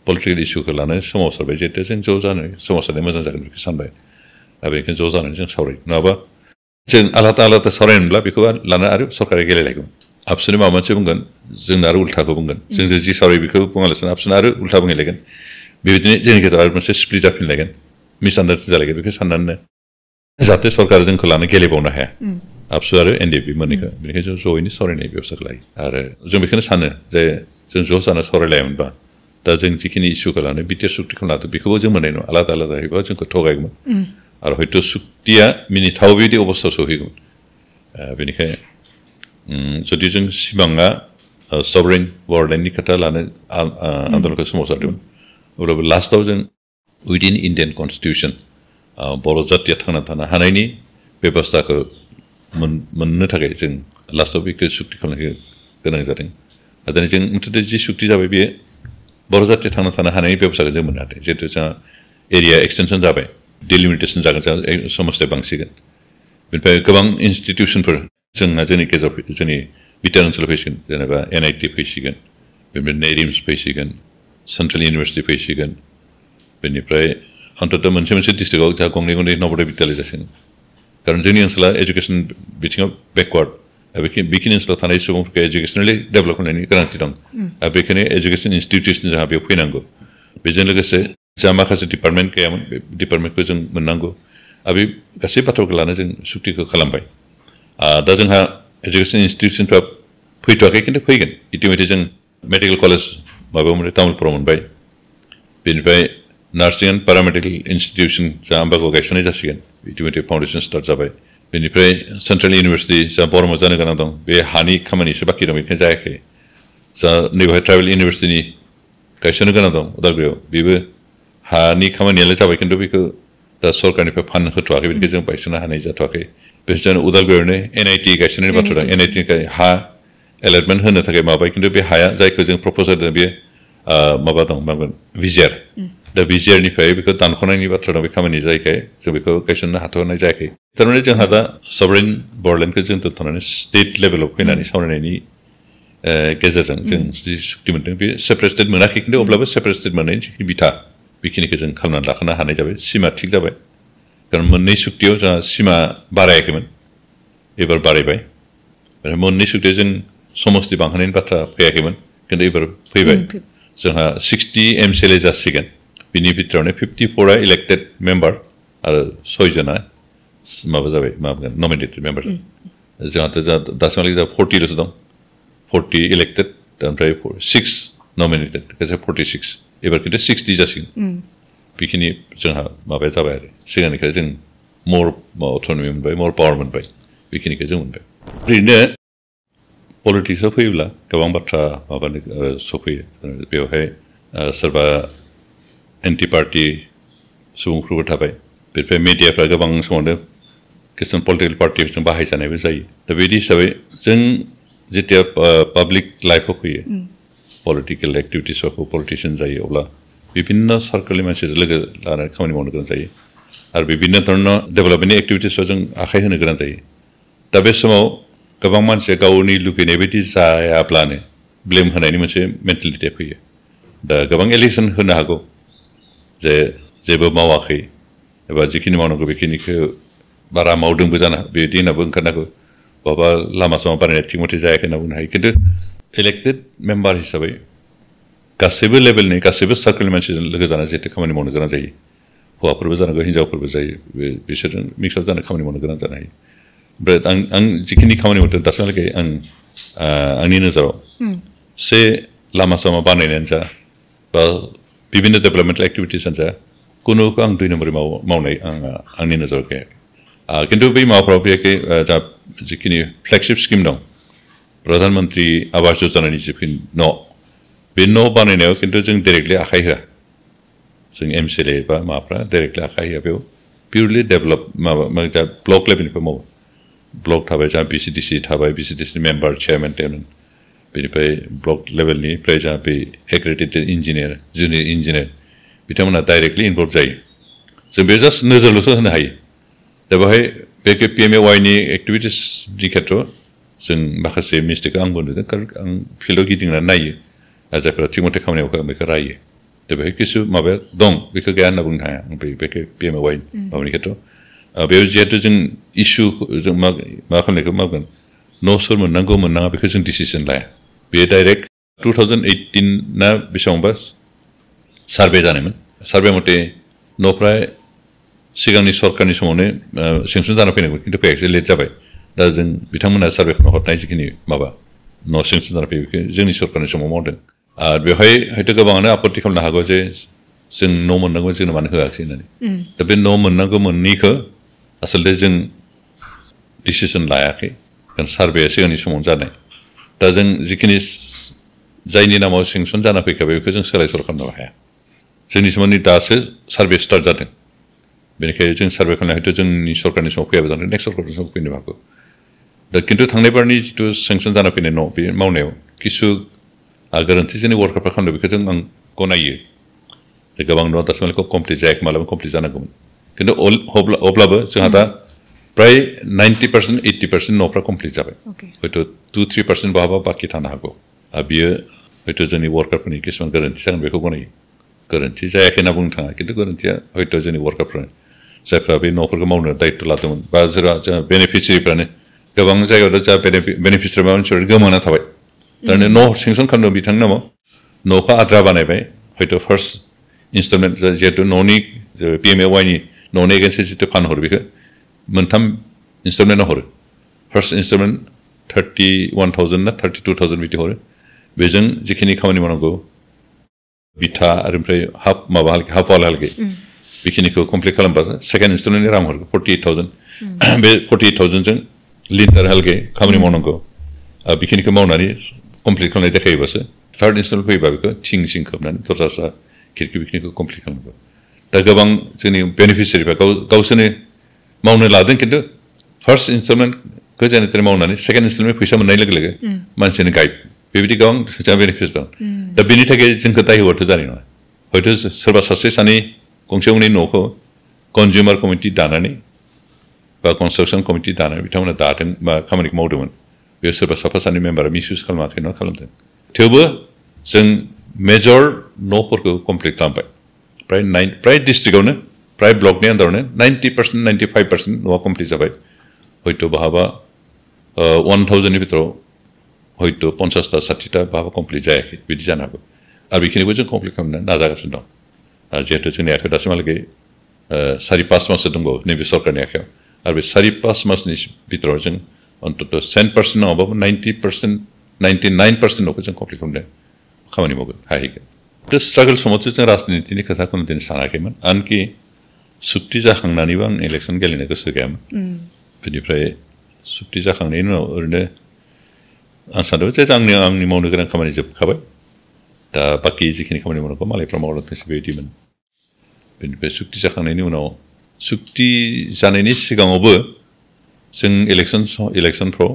पलिटिकेल इस्युखौ लानानै सोमावसारबाय जिहेतु जों ज' जानो सोमावसारनाया मोजां जागोन बेखौ सानबाय दा बेनिखायनो ज' जानानै जों सावरायो नङाबा जों आलादा सावरायनोब्ला बेखौ लानानै आरो सरकारा गेलेलायगोन आबसुनि माबा मोनसे बुंगोन जोंनो आरो उल्थाखौ बुंगोन जों जि सावरायो बेखौ बुङालासिनो आबसुना आरो उल्था बुंहैलायगोन बेबायदिनो जोंनि गेजेराव आरो मोनसे स्प्लिट जाफिनलायगोन मिसआन्डारस्टेन्डिं जालायगोन बेखौ साननानै जाहाथे सरकारा जोंखौ लानो गेलेबावनो हाया आबसु आरो एनडिबि मोननैखौ बेनिखायनो जों ज'यैनो सावरायनाय बेबस्थाखौ लायो आरो जों बेखौनो सानो जे जों ज' जाना सावरायलायामोनबा दा जों जिखिनि इस्युखौ लानो बिटिआर सुक्तिखौ लादों बेखौबो जों मोननाय नङा आलादा होयोबा जोंखौ थगायगौमोन आरो हयथ' सुक्तिया मिनिथाव बिदि अबस्थायाव सहैगौमोन बेनिखायनो जुदि जों सिमाङा सभरेन बर्डरलेण्डनि खोथा लानो आन्दलनखौ सोमावसारदोंमोन अब्लाबो लास्टआव जों उइदिन इन्डियान कनस्टिटिउसन बर' जातिया थांना थानो हानायनि बेबस्थाखौ मोननो थाखाय जों लास्टआव बेखौ सुक्ति खालामनो गोनां जादों आरो दिनै जों मुथुथे जि सुक्ति जाबाय बेयो बर' जातिया थांना थानो हानायनि बेबस्थाखौ जों मोननो हादों जिहेतु जोंहा एरिया एक्सटेनसन जाबाय डिलिमिटेसन जागोन जोंहा समस्या बांसिगोन बेनिफ्राय गोबां इनस्टिटिउसनफोर जोंनि गेजेराव जोंनि बिटिआर ओनसोलाव फैसिगोन जेनेबा एनआइटि फैसिगोन बेनिफ्राय नेरिम्स फैसिगोन सेन्ट्रेल इउनिभारसिटि फैसिगोन बेनिफ्राय अन्तत मोनसे डिस्ट्रिक्टआव जोंहा गंनै नवोदय बिद्यालय जासिगोन खारन जोंनि ओनसोला एजुकेसन बिथिङाव बेकवार्ड बेखिनि ओनसोलाव थानाय सुबुंफोरखौ एजुकेसनेलि डेभेलप खालामनायनि गोनांथि दं आरो बेखायनो एजुकेसन इनस्टिटिउसन जोंहा बेयाव फैनांगौ बेजों लोगोसे जोंहा माखासे डिपार्टमेन्ट गैयामोन बे डिपार्टमेन्टखौ जों मोननांगौ आरो बे गासै बाथ्राखौ लानानै जों सुक्तिखौ खालामबाय दा जोंहा एजुकेसन इनस्टिटिउसनफ्रा फैथ'वाखै खिन्थु फैगोन इतिमধ্যে जों मेडिकेल कलेज माबायाव मोनबाय तामुलपुराव मोनबाय बेनिफ्राय नार्सिं एन्ड पेरामेडिकेल इनस्टिटिउसन जोंहा आम्बागाव गायसननाय जासिगोन इतिमধ্যে फाउन्डेसन स्टार्ट जाबाय बेनिफ्राय सेन्ट्रेल इउनिभारसिटि जोंहा बरमाव जानो गोनां दं बे हानि खामानिसो बाखि दं बेनिखायनो जायाखै जोंहा नैबेहाय ट्राइबेल इउनिभारसिटिनि गायसननो गोनां दं उदालगुरियाव बेबो हानि खामानियालाय जाबाय खिन्थु बेखौ दा सरकारनिफ्राय फान्ड होथ'वाखै बेनिखायनो जों गायसननो हानाय जाथ'वाखै बेनिफ्राय उदालगुरियावनो एनआइटि गायसननायनि बाथ्रा दं एनआइटिनि हा एलटमेन्ट होनो थाखाय माबाय खिन्थु बे हाया जायखौ जों प्रप'जाल होदों बे माबा दं मागोन भिजिआर दा भिजिआरनिफ्राय बेखौ दानख'नायनि बाथ्रा दं बे खामानि जायखाय जों बेखौ गायसननो हाथ'नाय जायाखै थारमाने जोंहा दा सभरेन बर्डरलेण्डखौ जों दोनथ'नानै स्टेट लेभेलाव फैनानै सावरायनायनि गेजेरजों जों जि सुक्ति मोन्दों बे सेपारेट स्टेट मोनाखै खिन्थु अब्लाबो सेपारेट स्टेट मोननायनि जिखिनि बिथा बेखिनिखौ जों खालामनानै लाखानो हानाय जाबाय सिमा थिग जाबाय खारन मोननै सुक्तियाव जोंहा सिमा बारायाखैमोन एबार बारायबाय मोननै सुक्तियाव जों समस्ति बांहोनायनि बाथ्रा फैयाखैमोन खिन्थु एबार फैबाय जोंहा 60 MCLA जासिगोन बिनि बिथोरावनो 54आ इलेक्टेड मेम्बार आरो 6 जना माबा जाबाय माबागोन नमिनेटेड मेम्बार जोंहाथ' दासिमहालागै जोंहा 40ल'सो दं 40 इलेक्टेड ओमफ्राय 6 नमिनेटेड गासै 46 एबार खिन्थु 60 जासिगोन बेखिनि जोंहा माबाया जाबाय आरो सिगांनिफ्राय जों मर अट'नमि मोनबाय मर पावार मोनबाय बेखिनिखौ जों मोनबाय ओरैनो पलिटिक्सआव फैयोब्ला गोबां बाथ्रा माबानो सफैयो बेवहाय सोरबा एन्टि पार्टि सुबुंफोरबो थाबाय बेनिफ्राय मिडियाफ्रा गोबां समावनो किसुमान पलिटिकेल पार्टिफोरजों बाहायजानायबो जायो दा बिदि हिसाबै जों जेथिया पाब्लिक लाइफआव फैयो पलिटिकेल एक्टिभिटिसआव पलिटिसियान जायो अब्ला बिभिन्न सार्कोलनि मानसिजों लोगो लानानै खामानि मावनो गोनां जायो आरो बिभिन्न धरन डेभेलपमेन्टनि एक्टिभिटिसआव जों आखाइ होनो गोनां जायो दा बे समाव गोबां मानसिया गावनि लुगैनाय बायदि जायाब्लानो ब्लेम होनायनि मोनसे मेन्टेलिटिया फैयो दा गोबां एलिगेसन होनो हागौ जे जेबो मावाखै एबा जिखिनि मावनांगौ बेखिनिखौ बारा मावदोंबो जानो बिदि होननाबो ओंखारनांगौ बहाबा लामा सामा बानायनाय थिग मथे जायाखै होनना बुंनो हायो खिन्थु इलेक्टेड मेम्बार हिसाबै गासैबो लेभेलनि गासैबो सार्केलनि मानसिजों लोगो जाना जिहेतु खामानि मावनो गोनां जायो हौवाफोरबो जानांगौ हिन्जावफोरबो जायो बिसोरजों मिक्सआप जाना खामानि मावनो गोनां जानो हायो ओमफ्राय आं जिखिनि खामानि मावदों दासिमहालागै आंनि नोजोराव से लामा सामा बानायनायानो जा बा बिभिन्न डेभेलपमेन्टेल एक्टिभिटिसानो जा कुनुखौ आं 2 नम्बरै मावनाय आंनि नोजोराव गैया खिन्थु बै माबाफ्राव बेखै जा जिखिनि फ्लेगशिप स्किम दं प्रधानमन्त्रि आवास योजनानि जिखिनि न' बे न' बानायनायाव खिन्थु जों डाइरेक्टलि आखाइ होआ जों MCLA बा माबाफ्रा डाइरेक्टलि आखाइ होआ बेयाव पिउरलि डेभेलप माबा जा ब्लक लेभेलनिफ्राय मावो ब्लक थाबाय जा BCDC थाबाय BCDC मेम्बार चेयारमेन बेनिफ्राय ब्लक लेभेलनिफ्राय जा बे एक्रेडिटेड इन्जिनियार जुनियर इन्जिनियार बिथांमोना डाइरेक्टलि इनभल्भ जायो जों बे जास्ट नोजोरल'सो होनो हायो दा बेवहाय बे PMAY-नि एक्टिभिटिसनि खेथ्रआव जों माखासे मिस्टेकखौ आंबो नुदों खारन आं फिल्डआव गिदिंनानै नायो जायफोरा थिग मथे खामानि मावो बेखौ रायो दा बेहाय किसु माबाया दं बेखौ गैया होनना बुंनो हाया बेखौ PMAY माबानि खेथ्रआव बेयाव जिहेतु जों इसु जों मा खालामनायखौ मावगोन न' सोर मोननांगौ मोननाङा बेखौ जों डिसिसन लाया बेयो डाइरेक्ट 2018 ना बेसेबांबा सार्भे जानायमोन सार्भे मथे न'फ्रा सिगांनि सरकारनि समावनो सेंसन जाना फैनांगौ खिन्थु फैयाखै लेट जाबाय दा जों बिथांमोना सार्भेखौनो हरनाय जिखिनि माबा न' सेंसन जाना फैयो बेखौ जोंनि सरकारनि समाव मावदों बेवहाय हयथ' गोबाङानो आपत्ति खालामनो हागौ जे जों न' मोननांगौ जोंनो मानो होआखै होननानै दा बे न' मोननांगौ मोननैखौ आसलथे जों डिसिसन लायाखै कारण सार्भेया सिगांनि समाव जानाय दा जों जिखिनि जायनि नामाव सेंसन जाना फैखाबाय बेखौ जों सोलाय सोल' खालामनो हाया जोंनि समाव दासो सार्भे स्टार्ट जादों बेनिखायनो जों सार्भे खालामनाय हयथ' जोंनि सरकारनि समाव फैयाबो जानो नेक्स्ट सरकारनि समाव फैनो हागौ दा खिन्थु थांनाय बारनि जिथु सेंसन जाना फैनाय न' बे मावनायाव किसु गोरोन्थि जोंनि वार्कारफ्रा खालामदों बेखौ जों आं गनायो जे गोबां न'आ दासिमहालागै कमप्लिट जायाखै मालाबा कमप्लिट जानांगौमोन खिन्थु अब्लाबो जोंहा दा प्राय 90% 80% न'फ्रा कमप्लिट जाबाय हयथ' 2-3% बहाबा बाखि थानो हागौ बियो हयथ' जोंनि वार्कारफोरनि किसुमान गोरोन्थि जागोन बेखौ गनायो गोरोन्थि जायाखै होनना बुंनो थाङा खिन्थु गोरोन्थिया हयथ' जोंनि वार्कारफोरा जायफ्रा बे न'फोरखौ मावनो दायित्व लादोंमोन बा जोंहा बेनिफिसियारिफ्रानो गोबां जायगायाव जा बेनिफिसियारि मानसिफोर गोमाना थाबाय थारमाने न' सेंसन खालामदों बिथांनि नामाव न'खौ आद्रा बानायबाय हयथ' फार्स्ट इन्स्टलमेन्ट जिहेतु न'नि PMAY-नि न'नि एगेन्सै जितु फान्ड हरो बेखौ 3 इन्स्टलमेन्टआव हरो फार्स्ट इन्स्टलमेन्ट 31,000 ना 32,000 बिदि हरो बेजों जिखिनि खामानि मावनांगौ बिथा आरो ओमफ्राय हाफ वालहालागै बेखिनिखौ कमप्लिट खालामबासो सेकेन्ड इन्स्टलमेन्टनि रां हरगोन 48,000 बे 48,000जों लिन्टार हालागै खामानि मावनांगौ बेखिनिखौ मावनानै कमप्लिट खालामनाय देखायोबासो थार्ड इन्स्टलमेन्ट फैयोबा बेखौ थिं खोबनानै दरजा खिरखि बेखिनिखौ कमप्लिट खालामनांगौ दा गोबां जोंनि बेनिफिसियारिफ्रा गावसोरनो मावनो लादों खिन्थु फार्स्ट इन्स्टलमेन्टखौ जेने तेने मावनानै सेकेन्ड इन्स्टलमेन्ट फैसा मोननाय लोगो लोगो मानसिनो गाइड बेबायदि गोबां जोंहा बेनिफिट दं दा बेनि थाखाय जोंखौ दाय होबाथ' जानाय नङा हयथ' सोरबा सासे सानै गंसे गंनै न'खौ कनजिउमार कमिटि दानानै बा कनस्ट्राक्सन कमिटि दानानै बिथांमोना दादों बा खामानिखौ मावदोंमोन बेयाव सोरबा साफा सानै मेम्बारा मिसइउज खालामाखै नङा खालामदों थेवबो जों मेजर न'फोरखौ कमप्लिट खालामबाय प्राय डिस्ट्रिक्टआवनो प्राय ब्लकनि आन्दारावनो 90% 95% न'आ कमप्लिट जाबाय हयथ' बहाबा 1,000नि बिथोराव हयथ' 50टा 60टा बहाबा कमप्लिट जायाखै बिदि जानो हागौ आरो बेखिनिखौ जों कमप्लिट खालामनो नाजागासिनो दं जिहेतु जोंनि आखायाव दासिमहालागै 4-5 माससो दंबावो नैबे सरकारनि आखायाव आरो बे 4-5 मासनि बिथोराव जों अन्तत 10% नङाबाबो 90% 99% न'खौ जों कमप्लिट खालामनो खामानि मावगोन हाहैगोन थ' स्ट्रागोल समावसो जों राजनितिनि खोथाखौनो दिनै सानाखैमोन आनखि सुक्ति जाखांनानैबो आं इलेक्सन गेलेनो गोसो गैयामोन बेनिफ्राय सुक्ति जाखांनायनि उनाव ओरैनो आं सानदोंमोन जे आंनि मावनो गोनां खामानि जोबखाबाय दा बाखि जिखिनि खामानि मावनांगौ मालायफ्रा मावलांथोंसै बेबायदिमोन बेनिफ्राय सुक्ति जाखांनायनि उनाव सुक्ति जानायनि सिगाङावबो जों इलेक्सनफ्राव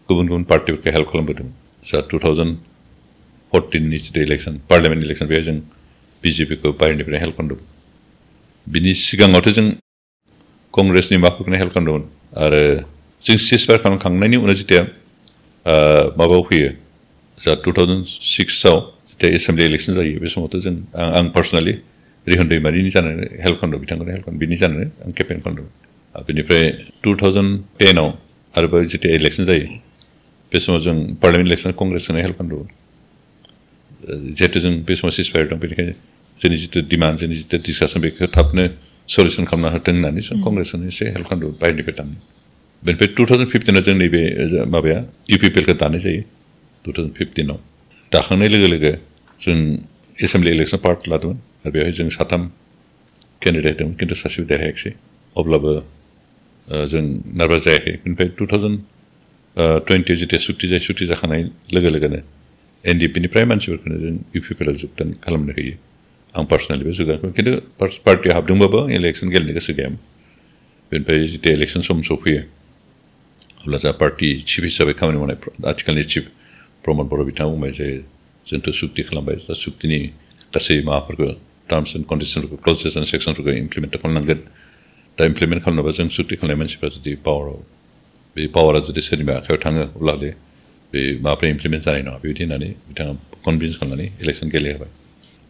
गुबुन गुबुन पार्टिफोरखौ हेल्प खालामबोदोंमोन जा 2014नि जितु इलेक्सन पार्लियामेन्ट इलेक्सन बेयाव जों BJP-खौ बाहेरनिफ्राय हेल्प खालामदोंमोन बिनि सिगाङावथ' जों कंग्रेसनि माबाफोरखौनो हेल्प खालामदोंमोन आरो जों सिजफायार खालामखांनायनि उनाव जितिया माबायाव फैयो जा 2006 आव जितिया एसेम्बलि इलेक्सन जायो बे समावथ' जों आं पार्सनेलि रिहन दैमारिनि जानानै हेल्प खालामदों बिथांखौनो हेल्प खालामदों बिनि जानानै आं केम्पेइन खालामदों बेनिफ्राय 2010 आव आरोबाव जितिया इलेक्सन जायो बे समाव जों पार्लियामेन्ट इलेक्सन कंग्रेसजों हेल्प खालामदों जिहेतु जों बे समाव सिजफायार दं बेनिखायनो जोंनि जितु डिमान्ड जोंनि जितु डिसकासन बेखौ थाबनो सल्युसन खालामना होथों होननानै जों कंग्रेसजों एसे हेल्प खालामदों बाहेरनिफ्राय थांनो बेनिफ्राय 2015 आव जों नैबे माबाया इउपिपिएलखौ दानाय जायो 2015 आव दाखांनाय लोगो लोगो जों एसेम्बलि इलेक्सन पार्ट लादोंमोन आरो बेवहाय जों 3 केन्डिडेट दंमोन खिन्थु सासेबो देरहायाखिसै अब्लाबो जों नार्भास जायाखै बेनिफ्राय 2020 जितिया सुक्ति जाखांनाय लोगो लोगोनो एनडिपिनिफ्राय मानसिफोरखौनो जों इउपिपिएलआव जगदान खालामनो होयो आं पार्सनेलिबो जगदान खिन्थु पार्टियाव हाबदोंबाबो इलेक्सन गेलेनो गोसो गैयामोन बेनिफ्राय जितिया इलेक्सन सम सफैयो अब्ला जा पार्टि चिफ हिसाबै खामानि मावनाय आथिखालनि चिफ प्रमद बर' बिथाङा बुंबाय जे जोंथ' सुक्ति खालामबाय दा सुक्तिनि गासै माबाफोरखौ टार्म्स एन्ड कन्डिसनफोरखौ क्ल'जेस एन्ड सेक्सनफोरखौ इमप्लिमेन्ट खालामनांगोन दा इमप्लिमेन्ट खालामनोबा जों सुक्ति खालामनाय मानसिफ्रा जुदि बे पावारा जुदि सोरनिबा आखायाव थाङो अब्लाले बे माबाफ्रा इमप्लिमेन्ट जानाय नङा बेबायदि होननानै बिथाङा कनभिन्स खालामनानै इलेक्सन गेलेहोबाय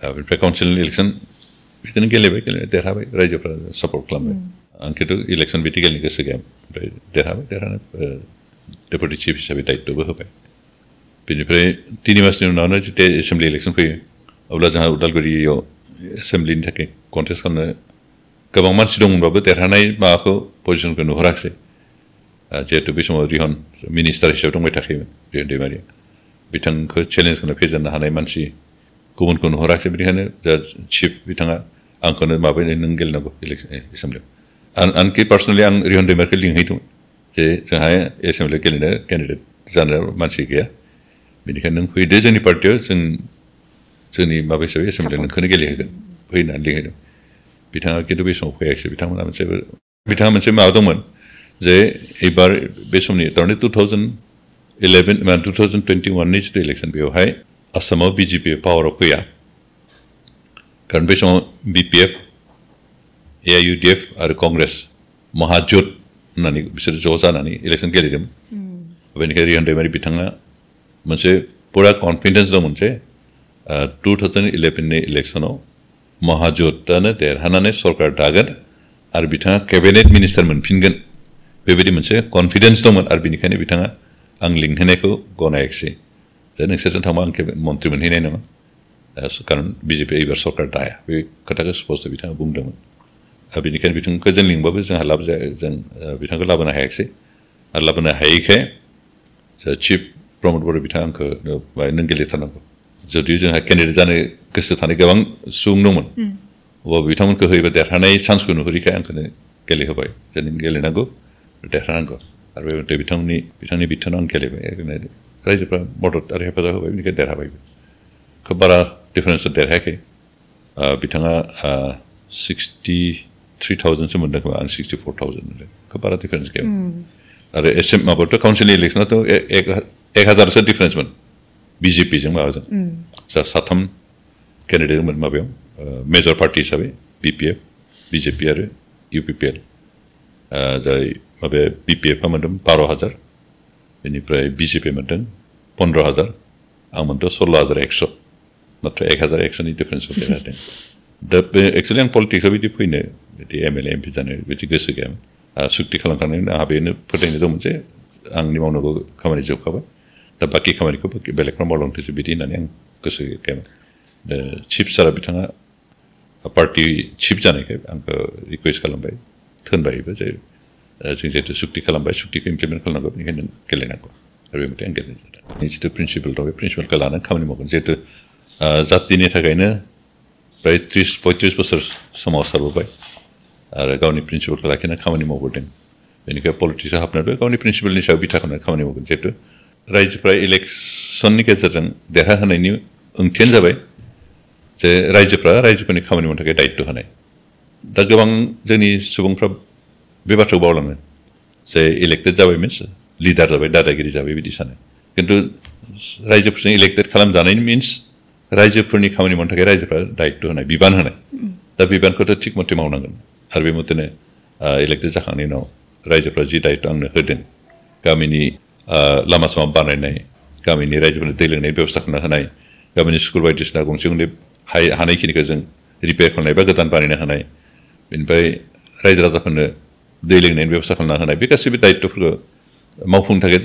बेनिफ्राय काउन्सिल इलेक्सन बिदिनो गेलेबाय देरहाबाय रायजोफ्रा सापर्ट खालामबाय आं खिन्थु इलेक्सन बिदि गेलेनो गोसो गैयामोन ओमफ्राय देरहानानै डेपुटि चिफ हिसाबै दायित्वबो होबाय बेनिफ्राय 3 मासनि उनावनो जितिया एसेम्बलि इलेक्सन फैयो अब्ला जोंहा उदालगुरियाव एसेम्बलिनि थाखाय कन्टेस्ट खालामनो गोबां मानसि दंमोनबाबो देरहानाय माबाखौ पजिसनखौ नुहुराखिसै जिहेतु बे समाव रिहन मिनिस्टार हिसाबै दंबाय थाखायोमोन रिहन दैमारिया बिथांखौ चेलेन्ज खालामनो फेजेननो हानाय मानसि गुबुनखौ नुहुराखिसै बेनिखायनो जा चिफ बिथाङा आंखौनो माबायदि नों गेलेनांगौ इलेक्सन एसेम्बलियाव आंखि पार्सनेलि आं रिहन दैमारिखौ लिंहैदोंमोन जे जोंहा एसेम्बलियाव गेलेनो केन्डिडेट जानो मानसि गैया बेनिखायनो नों फैदो जोंनि पार्टियाव जोंनि माबा हिसाबै एसेम्बलियाव नोंखौनो गेलेहोगोन फैनानै लिंहैदों बिथाङा खिन्थु बे समाव फैयाखिसै बिथाङा मोनसे माबा दंमोन जे एबार बे समनि थारमाने 2021नि जितु इलेक्सन बेवहाय आसामाव बिजेपि पावाराव फैया खारन बे समाव बिपिएफ एआइयुडिएफ आरो कंग्रेस महाजुथ होननानै बिसोर ज' जानानै इलेक्सन गेलेदोंमोन बेनिखायनो रिहन दैमारि बिथाङा मोनसे पुरा कनफिडेन्स दंमोन जे 2011नि इलेक्सनाव महाजुथआनो देरहानानै सरकार दागोन आरो बिथाङा केबिनेट मिनिस्टार मोनफिनगोन बेबायदि मोनसे कनफिडेन्स दंमोन आरो बेनिखायनो बिथाङा आं लिंहैनायखौ गनायाखिसै जे नोंसोरजों थांबा आं मन्त्रि मोनहैनाय नङा खारन बिजेपि एबार सरकार दाया बे खोथाखौ स्पस्ट बिथाङा बुंदोंमोन आरो बेनिखायनो बिथांखौ जों लिंबाबो जोंहा लाब जाया जों बिथांखौ लाबोनो हायाखिसै आरो लाबोनो हायैखाय चिफ प्रमद बर' बिथाङा आंखौ नों गेलेथारनांगौ जुदि जोंहा केन्डिडेट जानो गोसो थानाय गोबां सुबुं दंमोन अब्ला बिथांमोनखौ होयोबा देरहानाय चान्सखौ नुहुरैखाय आंखौनो गेलेहोबाय जे नों गेलेनांगौ देरहानांगौ आरो बे बिथांनि बिथोनाव आं गेलेबाय रायजोफ्रा मदद आरो हेफाजाब होबाय बेनिखायनो देरहाबायबो खोब बारा डिफारेन्सआव देरहायाखै बिथाङा 63,000सो मोनदों खोमा आं 64,000 मोनदों खोब बारा डिफारेन्स गैया आरो माबाथ' काउन्सिलनि इलेक्सनाथ' 1,000सो डिफारेन्समोन बिजेपिजों माबाजों जा 3 केन्डिडेटमोन माबायाव मेजर पार्टि हिसाबै बिपिएफ बिजेपि आरो इउपिपिएल जाय माबाया बिपिएफआ मोन्दों 12,000 बेनिफ्राय बिजेपि मोन्दों 15,000 आं मोन्दों 16,100 मात्र 1,100नि डिफारेन्सआव देरहादों दा बे एक्सुवेलि आं पलिटिक्सआव बिदि फैनो बिदि एमएलए एमपि जानो बिदि गोसो गैयामोन सुक्ति खालामखांनायनि उनाव आंहा बेनो फोथायनाय दंमोन जे आंनि मावनांगौ खामानि जोबखाबाय दा बाखि खामानिखौ बेलेगफ्रा मावलांथोंसै बिदि होननानै आं गोसो गैयामोन चिफ सारा बिथाङा पार्टि चिफ जानायखाय आंखौ रिकुवेस्ट खालामबाय थोनबायबो जे जों जिहेतु सुक्ति खालामबाय सुक्तिखौ इमप्लिमेन्ट खालामनांगौ बेनिखायनो गेलेनांगौ आरो बे मथे आं गेलेनाय जादों जितु प्रिन्सिपाल दं बे प्रिन्सिपालखौ लानानै खामानि मावगोन जिहेतु जातिनि थाखायनो प्राय 30-35 बोसोर सोमावसारबोबाय आरो गावनि प्रिन्सिपालखौ लाखिनानै खामानि मावबोदों बेनिखायनो पलिटिक्सआव हाबनानैबो गावनि प्रिन्सिपालनि सायाव बिथा खालामनानै खामानि मावगोन जिहेतु रायजोफ्रा इलेक्सननि गेजेरजों देरहाहोनायनि ओंथियानो जाबाय जे रायजोफोरनि खामानि मावनो थाखाय दायित्व होनाय दा गोबां जोंनि सुबुंफ्रा बे बाथ्राखौ बावलाङो जे इलेक्टेड जाबाय मिन्स लिडार जाबाय दादागिरि जाबाय बिदि सानो खिन्थु रायजोफोरजों इलेक्टेड खालामजानायनि मिन्स रायजोफोरनि खामानि मावनो थाखाय रायजोफ्रा दायित्व होनाय बिबान होनाय दा बिबानखौथ' थिग मथे मावनांगोन आरो बे मथेनो इलेक्टेड जाखांनायनि उनाव रायजोफ्रा जि दायित्व आंनो होदों गामिनि लामा सामा बानायनाय गामिनि रायजोफोरनो दै लोंनायनि बेबस्था खालामना होनाय गामिनि स्कुल बायदिसिना गंसे गंनै हानायखिनिखौ जों रिपेयार खालामनाय बा गोदान बानायना होनाय बेनिफ्राय रायजो राजाफोरनो दै लोंनायनि बेबस्था खालामना होनाय बे गासैबो दायित्वफोरखौ मावफुंनो थाखाय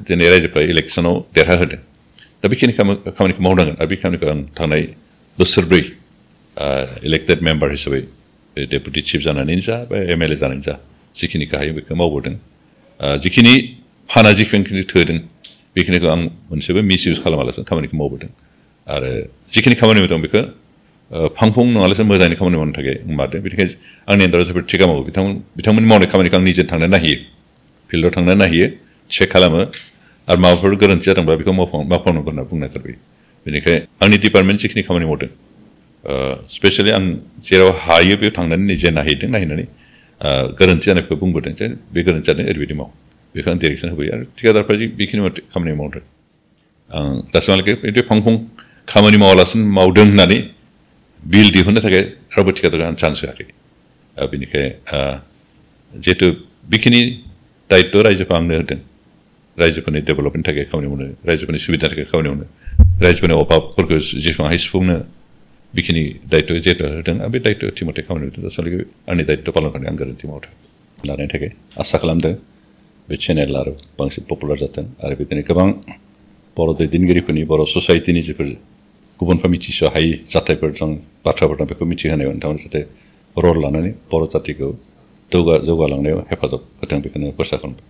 दिनै रायजोफ्रा इलेक्सनाव देरहाहोदों दा बेखिनि खामानिखौ मावनांगोन आरो बे खामानिखौ आं थांनाय बोसोरब्रै इलेक्टेड मेम्बार हिसाबै डेपुटि चिफ जानानैनो जा बा MLA जानानै जा जिखिनिखौ हायो बेखौ मावबोदों जिखिनि फाना जिखिनि थोदों बेखिनिखौ आं मोनसेबो मिसइउज खालामालासिनो खामानिखौ मावबोदों आरो जिखिनि खामानि मावदों बेखौ फांफुं नङालासिनो मोजाङै खामानि मावनो थाखाय मावदों बेनिखायनो आंनि आन्दाराव जोबोद थिगा मावो बिथांमोननि मावनाय खामानिखौ आं निजे थांनानै नायहैयो फिल्डआव थांनानै नायहैयो चेक खालामो आरो माबाफोर गोरोन्थि जादोंब्ला बेखौ मावफावनांगौ होनना बुंनो नागिरबाय बेनिखायनो आंनि डिपार्टमेन्ट जिखिनि खामानि मावदों स्पेसियेलि आं जेराव हायो बेयाव थांनानै निजे नायहैदों नायहैनानै गोरोन्थि जानायखौ बुंबोदों जे बे गोरोन्थि जादों ओरैबायदि माव बेखौ आं डिरेक्सन होबाय आरो थिकादारफ्रा बेखिनि खामानि मावदों आं दासिमहालागै बिदि फांफुं खामानि मावालासिनो मावदों होननानै बिल दिहुननो थाखाय रावबो थिकादारखौ आं चान्स होआखै बेनिखायनो जिहेतु बेखिनि दायित्व रायजोफ्रा आंनो होदों रायजोफोरनि डेभेलपमेन्टनि थाखाय खामानि मावनो रायजोफोरनि सुबिदानि थाखाय खामानि मावनो रायजोफोरनि अभाबफोरखौ जेसेबां सुफुंनो बेखिनि दायित्व जिहेतु होदों आं बे दायित्व थिमथे खामानि मावदों दासिमहालागै आंनि दायित्व पालन खालामनाय आं गोरोन्थि मावदों लानायनि थाखाय आसा खालामदों बे चेनेल आरो बांसिन पपुलार जाथों आरो बिदिनो गोबां बर' दैदेनगिरिफोरनि बर' ससाइटिनि जिफोर गुबुनफ्रा मिथिस' हायि जाथायफोर दं बाथ्राफोर दं बेखौ मिथिहोनायाव नोंथांमोन जाहाथे रल लानानै बर' जातिखौ जौगालांनायाव हेफाजाब होथों बेखौनो आसा खालामबाय।